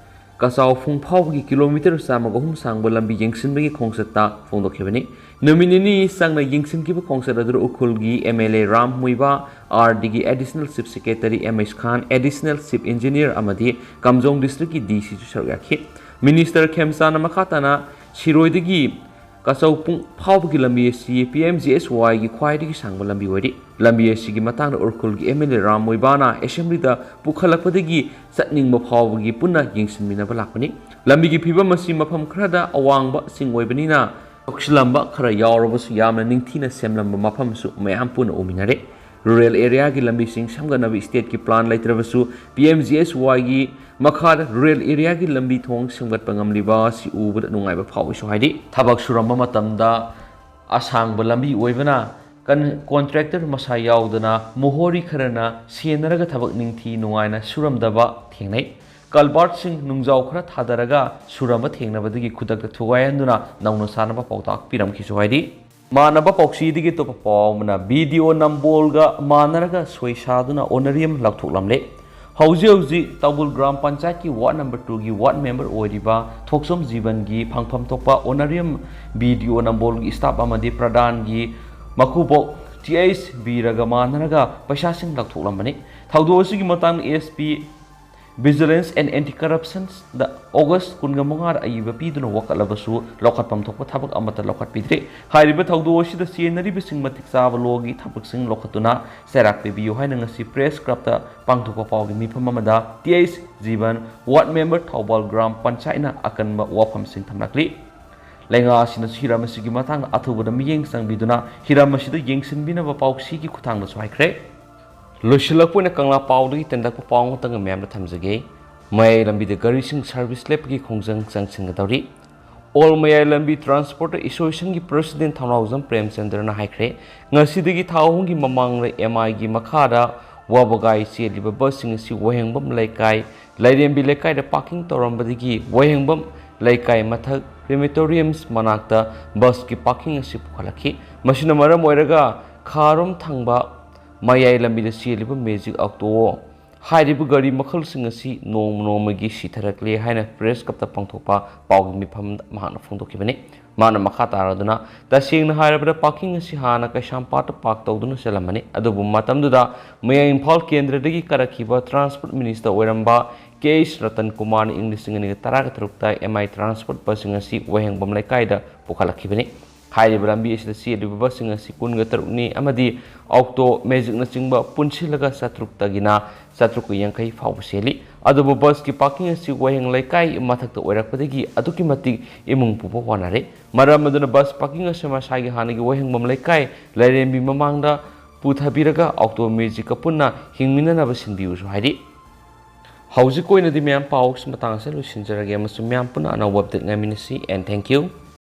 ꯀꯆꯥꯎꯐꯨꯡ ꯐꯥꯎꯕꯒꯤ ꯀꯤꯂꯣꯃꯤꯇꯔ ꯆꯥꯝꯃꯒ ꯑꯍꯨꯝ ꯁꯥꯡꯕ ꯂꯝꯕꯤ ꯌꯦꯡꯁꯤꯟꯕꯒꯤ ꯈꯣꯡꯆꯠꯇ ꯐꯣꯡꯗꯣꯛꯈꯤꯕꯅꯤ꯫ ꯅꯨꯃꯤꯠ ꯅꯤꯅꯤ ꯆꯪꯅ ꯌꯦꯡꯁꯤꯟꯈꯤꯕ ꯈꯣꯡꯆꯠ ꯑꯗꯨꯗ ꯎꯈ꯭ꯔꯨꯜꯒꯤ M L A Ram Muivah, R ꯗꯤꯒꯤ additional chief secretary M H Khan, additional chief engineer ꯑꯃꯗꯤ ꯀꯥꯝꯖꯣꯡ ꯗꯤꯁꯇ꯭ꯔꯤꯛꯀꯤ ꯗꯤ ꯁꯤꯁꯨ ꯁꯔꯨꯛ ꯌꯥꯈꯤ꯫ ꯃꯤꯅꯤꯁꯇꯔ ꯈꯦꯝꯆꯥꯅ ꯃꯈꯥ ꯇꯥꯅ ꯁꯤꯔꯣꯏꯗꯒꯤ ꯀꯆꯧ ꯄꯨꯡ ꯐꯥꯎꯕꯒꯤ ꯂꯝꯕꯤ ꯑꯁꯤ ꯄꯤ ꯑꯦꯝ ꯖꯤ ꯑꯦꯁ ꯋꯥꯏꯒꯤ ꯈ꯭ꯋꯥꯏꯗꯒꯤ ꯁꯥꯡꯕ ꯂꯝꯕꯤ ꯑꯣꯏꯔꯤ꯫ ꯂꯝꯕꯤ ꯑꯁꯤꯒꯤ ꯃꯇꯥꯡꯗ ꯎꯈ꯭ꯔꯨꯜꯒꯤ ꯑꯦꯝ ꯑꯦꯜ ꯑꯦ ꯔꯥꯝ ꯃꯣꯏꯕꯥꯅ ꯑꯦꯁꯦꯝꯕ꯭ꯂꯤꯗ ꯄꯨꯈꯠꯂꯛꯄꯗꯒꯤ ꯆꯠꯅꯤꯡꯕ ꯐꯥꯎꯕꯒꯤ ꯄꯨꯟꯅ ꯌꯦꯡꯁꯤꯟꯃꯤꯟꯅꯕ ꯂꯥꯛꯄꯅꯤ꯫ ꯂꯝꯕꯤꯒꯤ ꯐꯤꯕꯝ ꯑꯁꯤ ꯃꯐꯝ ꯈꯔꯗ ꯑꯋꯥꯡꯕ ꯆꯤꯡ ꯑꯣꯏꯕꯅꯤꯅ ꯁꯣꯛꯆꯤꯜꯂꯝꯕ ꯈꯔ ꯌꯥꯎꯔꯕꯁꯨ ꯌꯥꯝꯅ ꯅꯤꯡꯊꯤꯅ ꯁꯦꯝꯂꯝꯕ ꯃꯐꯝꯁꯨ ꯃꯌꯥꯝ ꯄꯨꯟꯅ ꯎꯃꯤꯟꯅꯔꯦ꯫ ꯔꯨꯔꯦꯜ ꯑꯦꯔꯤꯌꯥꯒꯤ ꯂꯝꯕꯤꯁꯤꯡ ꯁꯦꯝꯒꯠꯅꯕ ꯁ꯭ꯇꯦꯠꯀꯤ ꯄ꯭ꯂꯥꯟ ꯂꯩꯇ꯭ꯔꯕꯁꯨ ꯄꯤ ꯑꯦꯝ ꯖꯤ ꯑꯦꯁ ꯋꯥꯏꯒꯤ ꯃꯈꯥꯗ ꯔꯨꯔꯦꯜ ꯑꯦꯔꯤꯌꯥꯒꯤ ꯂꯝꯕꯤ ꯊꯣꯡ ꯁꯦꯝꯒꯠꯄ ꯉꯝꯂꯤꯕ ꯑꯁꯤ ꯎꯕꯗ ꯅꯨꯡꯉꯥꯏꯕ ꯐꯥꯎꯏꯁꯨ ꯍꯥꯏꯔꯤ꯫ ꯊꯕꯛ ꯁꯨꯔꯝꯕ ꯃꯇꯝꯗ ꯑꯁꯥꯡꯕ ꯂꯝꯕꯤ ꯑꯣꯏꯕꯅ ꯀꯟ-, ꯀꯣꯟꯇ꯭ꯔꯦꯛꯇꯔ ꯃꯁꯥ ꯌꯥꯎꯗꯅ ꯃꯣꯍꯣꯔꯤ ꯈꯔꯅ ꯁꯦꯟꯅꯔꯒ ꯊꯕꯛ ꯅꯤꯡꯊꯤ ꯅꯨꯡꯉꯥꯏꯅ ꯁꯨꯔꯝꯗꯕ ꯊꯦꯡꯅꯩ꯫ ꯀꯜꯕꯥꯔꯠꯁꯤꯡ ꯅꯨꯡꯖꯥꯎ ꯈꯔ ꯊꯥꯗꯔꯒ ꯁꯨꯔꯝꯕ ꯊꯦꯡꯅꯕꯗꯒꯤ ꯈꯨꯗꯛꯇ ꯊꯨꯒꯥꯏꯍꯟꯗꯨꯅ ꯅꯧꯅ ꯁꯥꯅꯕ ꯄꯥꯎꯇꯥꯛ ꯄꯤꯔꯝꯈꯤꯁꯨ ꯍꯥꯏꯔꯤ꯫ ꯃꯥꯟꯅꯕ ꯄꯥꯎꯆꯦꯗꯒꯤ ꯑꯇꯣꯞꯄ ꯄꯥꯎ ꯑꯃꯅ ꯕꯤ ꯗꯤ ꯑꯣ ꯅꯝꯕꯣꯜꯒ ꯃꯥꯟꯅꯔꯒ ꯁꯣꯏ ꯁꯥꯗꯨꯅ ꯑꯣꯅꯔꯤꯌꯝ ꯂꯥꯎꯊꯣꯛꯂꯝꯂꯦ꯫ ꯍꯧꯖꯤꯛ ꯍꯧꯖꯤꯛ ꯇꯧꯕꯨꯜ ꯒ꯭ꯔꯥꯝ ꯄꯟꯆꯥꯌꯠꯀꯤ ꯋꯥꯔꯗ ꯅꯝꯕꯔ ꯇꯨꯒꯤ ꯋꯥꯔꯗ ꯃꯦꯝꯕꯔ ꯑꯣꯏꯔꯤꯕ ꯊꯣꯛꯆꯣꯝ ꯖꯤꯕꯟꯒꯤ ꯐꯪꯐꯝ ꯊꯣꯛꯄ ꯑꯣꯅꯔꯤꯌꯝ ꯕꯤ ꯗꯤ ꯑꯣ ꯅꯝꯕꯣꯜꯒꯤ ꯁ꯭ꯇꯥꯐ ꯑꯃꯗꯤ ꯄ꯭ꯔꯙꯥꯟꯒꯤ ꯃꯀꯨꯕꯣꯛ ꯇꯤ ꯑꯩꯆ ꯕꯤꯔꯒ ꯃꯥꯟꯅꯔꯒ ꯄꯩꯁꯥꯁꯤꯡ ꯂꯧꯊꯣꯛꯂꯝꯕꯅꯤ꯫ ꯊꯧꯗꯣꯛ ꯑꯁꯤꯒꯤ ꯃꯇꯥꯡꯗ S P Vigilance and Anti Corruptionꯗ ꯑꯣꯒꯁ ꯀꯨꯟꯒ ꯃꯉꯥꯗ ꯑꯏꯕ ꯄꯤꯗꯨꯅ ꯋꯥꯀꯠꯂꯕꯁꯨ ꯂꯧꯈꯠꯐꯝ ꯊꯣꯛꯄ ꯊꯕꯛ ꯑꯃꯠꯇ ꯂꯧꯈꯠꯄꯤꯗ꯭ꯔꯤ꯫ ꯍꯥꯏꯔꯤꯕ ꯊꯧꯗꯣꯛ ꯑꯁꯤꯗ ꯆꯦꯟꯅꯔꯤꯕꯁꯤꯡ ꯃꯇꯤꯛ ꯆꯥꯕ ꯂꯣꯒꯤ ꯊꯕꯛꯁꯤꯡ ꯂꯧꯈꯠꯇꯨꯅ ꯆꯩꯔꯥꯛ ꯄꯤꯕꯤꯌꯨ ꯍꯥꯏꯅ ꯉꯁꯤ ꯄ꯭ꯔꯦꯁ ꯀ꯭ꯂꯕꯇ ꯄꯥꯡꯊꯣꯛꯄ ꯄꯥꯎꯒꯤ ꯃꯤꯐꯝ ꯑꯃꯗ ꯇꯤ ꯑꯩꯆ ꯖꯤꯕꯟ, ꯋꯥꯔꯗ ꯃꯦꯝꯕꯔ, ꯊꯧꯕꯥꯜ ꯒ꯭ꯔꯥꯝ ꯄꯟꯆꯥꯌꯠꯅ ꯑꯀꯟꯕ ꯋꯥꯐꯝꯁꯤꯡ ꯊꯝꯂꯛꯂꯤ꯫ ꯂꯩꯉꯥꯛ ꯑꯁꯤꯅꯁꯨ ꯍꯤꯔꯝ ꯑꯁꯤꯒꯤ ꯃꯇꯥꯡꯗ ꯑꯊꯨꯕꯗ ꯃꯤꯠꯌꯦꯡ ꯆꯪꯕꯤꯗꯨꯅ ꯍꯤꯔꯝ ꯑꯁꯤꯗ ꯌꯦꯡꯁꯤꯟꯕꯤꯅꯕ ꯄꯥꯎꯆꯦꯒꯤ ꯈꯨꯠꯊꯥꯡꯗꯁꯨ ꯍꯥꯏꯈ꯭ꯔꯦ꯫ ꯂꯣꯏꯁꯤꯜꯂꯛꯄ ꯑꯣꯏꯅ ꯀꯪꯂꯥ ꯄꯥꯎꯗꯒꯤ ꯇꯦꯟꯗꯛꯄ ꯄꯥꯎ ꯑꯃꯇꯪꯒ ꯃꯌꯥꯝꯗ ꯊꯝꯖꯒꯦ꯫ ꯃꯌꯥꯏ ꯂꯝꯕꯤꯗ ꯒꯥꯔꯤꯁꯤꯡ ꯁꯥꯔꯚꯤꯁ ꯂꯦꯞꯄꯒꯤ ꯈꯣꯡꯖꯪ ꯆꯪꯁꯤꯟꯒꯗꯧꯔꯤ꯫ ꯑꯣꯜ ꯃꯌꯥꯏ ꯂꯝꯕꯤ ꯇ꯭ꯔꯥꯟꯁꯄꯣꯔꯠ ꯑꯦꯁꯣꯁꯤꯌꯦꯁꯟꯒꯤ ꯄ꯭ꯔꯁꯤꯗꯦꯟ ꯊꯧꯅꯥꯎꯖꯝ ꯄ꯭ꯔꯦꯝꯆꯟꯗ꯭ꯔꯅ ꯍꯥꯏꯈ꯭ꯔꯦ, ꯉꯁꯤꯗꯒꯤ ꯊꯥ ꯑꯍꯨꯝꯒꯤ ꯃꯃꯥꯡꯗ ꯑꯦꯝ ꯑꯥꯏꯒꯤ ꯃꯈꯥꯗ ꯋꯥꯕꯒꯥꯏ ꯆꯦꯜꯂꯤꯕ ꯕꯁꯁꯤꯡ ꯑꯁꯤ ꯋꯥꯍꯦꯡꯕꯝ ꯂꯩꯀꯥꯏ, ꯂꯥꯏꯔꯦꯝꯕꯤ ꯂꯩꯀꯥꯏꯗ ꯄꯥꯔꯀꯤꯡ ꯇꯧꯔꯝꯕꯗꯒꯤ ꯋꯥꯍꯦꯡꯕꯝ ꯂꯩꯀꯥꯏ ꯃꯊꯛ ꯀ꯭ꯔꯤꯃꯦꯇꯣꯔꯤꯌꯝꯁ ꯃꯅꯥꯛꯇ ꯕꯁꯀꯤ ꯄꯥꯔꯀꯤꯡ ꯑꯁꯤ ꯄꯨꯈꯠꯂꯛꯈꯤ꯫ ꯃꯁꯤꯅ ꯃꯔꯝ ꯑꯣꯏꯔꯒ ꯈꯥꯔꯣꯝ ꯊꯪꯕ ꯃꯌꯥꯏ ꯂꯝꯕꯤꯗ ꯆꯦꯜꯂꯤꯕ ꯃꯦꯖꯤꯛ ꯑꯣꯛꯇꯣ ꯍꯥꯏꯔꯤꯕ ꯒꯥꯔꯤ ꯃꯈꯜꯁꯤꯡ ꯑꯁꯤ ꯅꯣꯡꯃ ꯅꯣꯡꯃꯒꯤ ꯁꯤꯊꯔꯛꯂꯦ ꯍꯥꯏꯅ ꯄ꯭ꯔꯦꯁ ꯀꯞꯇ ꯄꯥꯡꯊꯣꯛꯄ ꯄꯥꯎꯒꯤ ꯃꯤꯐꯝꯗ ꯃꯍꯥꯛꯅ ꯐꯣꯡꯗꯣꯛꯈꯤꯕꯅꯤ꯫ ꯃꯥꯅ ꯃꯈꯥ ꯇꯥꯔꯗꯨꯅ, "ꯇꯁꯦꯡꯅ ꯍꯥꯏꯔꯕꯗ ꯄꯥꯔꯀꯤꯡ ꯑꯁꯤ ꯍꯥꯟꯅ ꯀꯩꯁꯥꯝꯄꯥꯠꯇ ꯄꯥꯔꯛ ꯇꯧꯗꯨꯅ ꯆꯠꯂꯝꯕꯅꯤ, ꯑꯗꯨꯕꯨ ꯃꯇꯝꯗꯨꯗ ꯃꯌꯥꯏ ꯏꯝꯐꯥꯜ ꯀꯦꯟꯗ꯭ꯔꯗꯒꯤ ꯀꯥꯔꯛꯈꯤꯕ ꯇ꯭ꯔꯥꯟꯁꯄꯣꯔꯠ ꯃꯤꯅꯤꯁꯇꯔ ꯑꯣꯏꯔꯝꯕ ꯀꯦ ꯑꯩꯆ ꯔꯇꯟ ꯀꯨꯃꯥꯔꯅ ꯏꯪ ꯂꯤꯁꯤꯡ ꯑꯅꯤꯒ ꯇꯔꯥꯒ ꯇꯔꯨꯛꯇ ꯑꯦꯝ ꯑꯥꯏ ꯇ꯭ꯔꯥꯟꯁꯄꯣꯔꯠ ꯕꯁꯁꯤꯡ ꯑꯁꯤ ꯋꯥꯍꯦꯡꯕꯝ ꯂꯩꯀꯥꯏꯗ ꯄꯨꯈꯠꯂꯛꯈꯤꯕꯅꯤ꯫ ꯍꯥꯏꯔꯤꯕ ꯂꯝꯕꯤ ꯑꯁꯤꯗ ꯆꯦꯜꯂꯤꯕ ꯕꯁꯁꯤꯡ ꯑꯁꯤ ꯀꯨꯟꯒ ꯇꯔꯨꯛꯅꯤ ꯑꯃꯗꯤ ꯑꯣꯛꯇꯣ, ꯃꯦꯖꯤꯛꯅꯆꯤꯡꯕ ꯄꯨꯟꯁꯤꯜꯂꯒ ꯆꯥꯇ꯭ꯔꯨꯛꯇꯒꯤꯅ ꯆꯥꯇ꯭ꯔꯨꯛꯀ ꯌꯥꯡꯈꯩ ꯐꯥꯎꯕ ꯆꯦꯜꯂꯤ꯫ ꯑꯗꯨꯕꯨ ꯕꯁꯀꯤ ꯄꯥꯔꯀꯤꯡ ꯑꯁꯤ ꯋꯥꯍꯦꯡ ꯂꯩꯀꯥꯏ ꯃꯊꯛꯇ ꯑꯣꯏꯔꯛꯄꯗꯒꯤ ꯑꯗꯨꯛꯀꯤ ꯃꯇꯤꯛ ꯏꯃꯨꯡ ꯄꯨꯕ ꯋꯥꯅꯔꯦ꯫ ꯃꯔꯝ ꯑꯗꯨꯅ ꯕꯁ ꯄꯥꯔꯀꯤꯡ ꯑꯁꯤ ꯃꯁꯥꯒꯤ ꯍꯥꯟꯅꯒꯤ ꯋꯥꯍꯦꯡꯕꯝ ꯂꯩꯀꯥꯏ ꯂꯥꯏꯔꯦꯝꯕꯤ ꯃꯃꯥꯡꯗ ꯄꯨꯊꯕꯤꯔꯒ ꯑꯣꯛꯇꯣ ꯃꯦꯖꯤꯛꯀ ꯄꯨꯟꯅ ꯍꯤꯡꯃꯤꯟꯅꯅꯕ ꯁꯤꯟꯕꯤꯌꯨꯁꯨ ꯍꯥꯏꯔꯤ"꯫ ꯍꯧꯖꯤꯛ ꯑꯣꯏꯅꯗꯤ ꯃꯌꯥꯝ ꯄꯥꯎꯁꯤ ꯃꯇꯥꯡ ꯑꯁꯤꯗ ꯂꯣꯏꯁꯤꯟꯖꯔꯒꯦ ꯑꯃꯁꯨꯡ ꯃꯌꯥꯝ ꯄꯨꯟꯅ ꯑꯅꯧꯕ ꯑꯞꯗꯦꯠ ꯉꯥꯏꯃꯤꯟꯅꯁꯤ꯫ And thank you꯫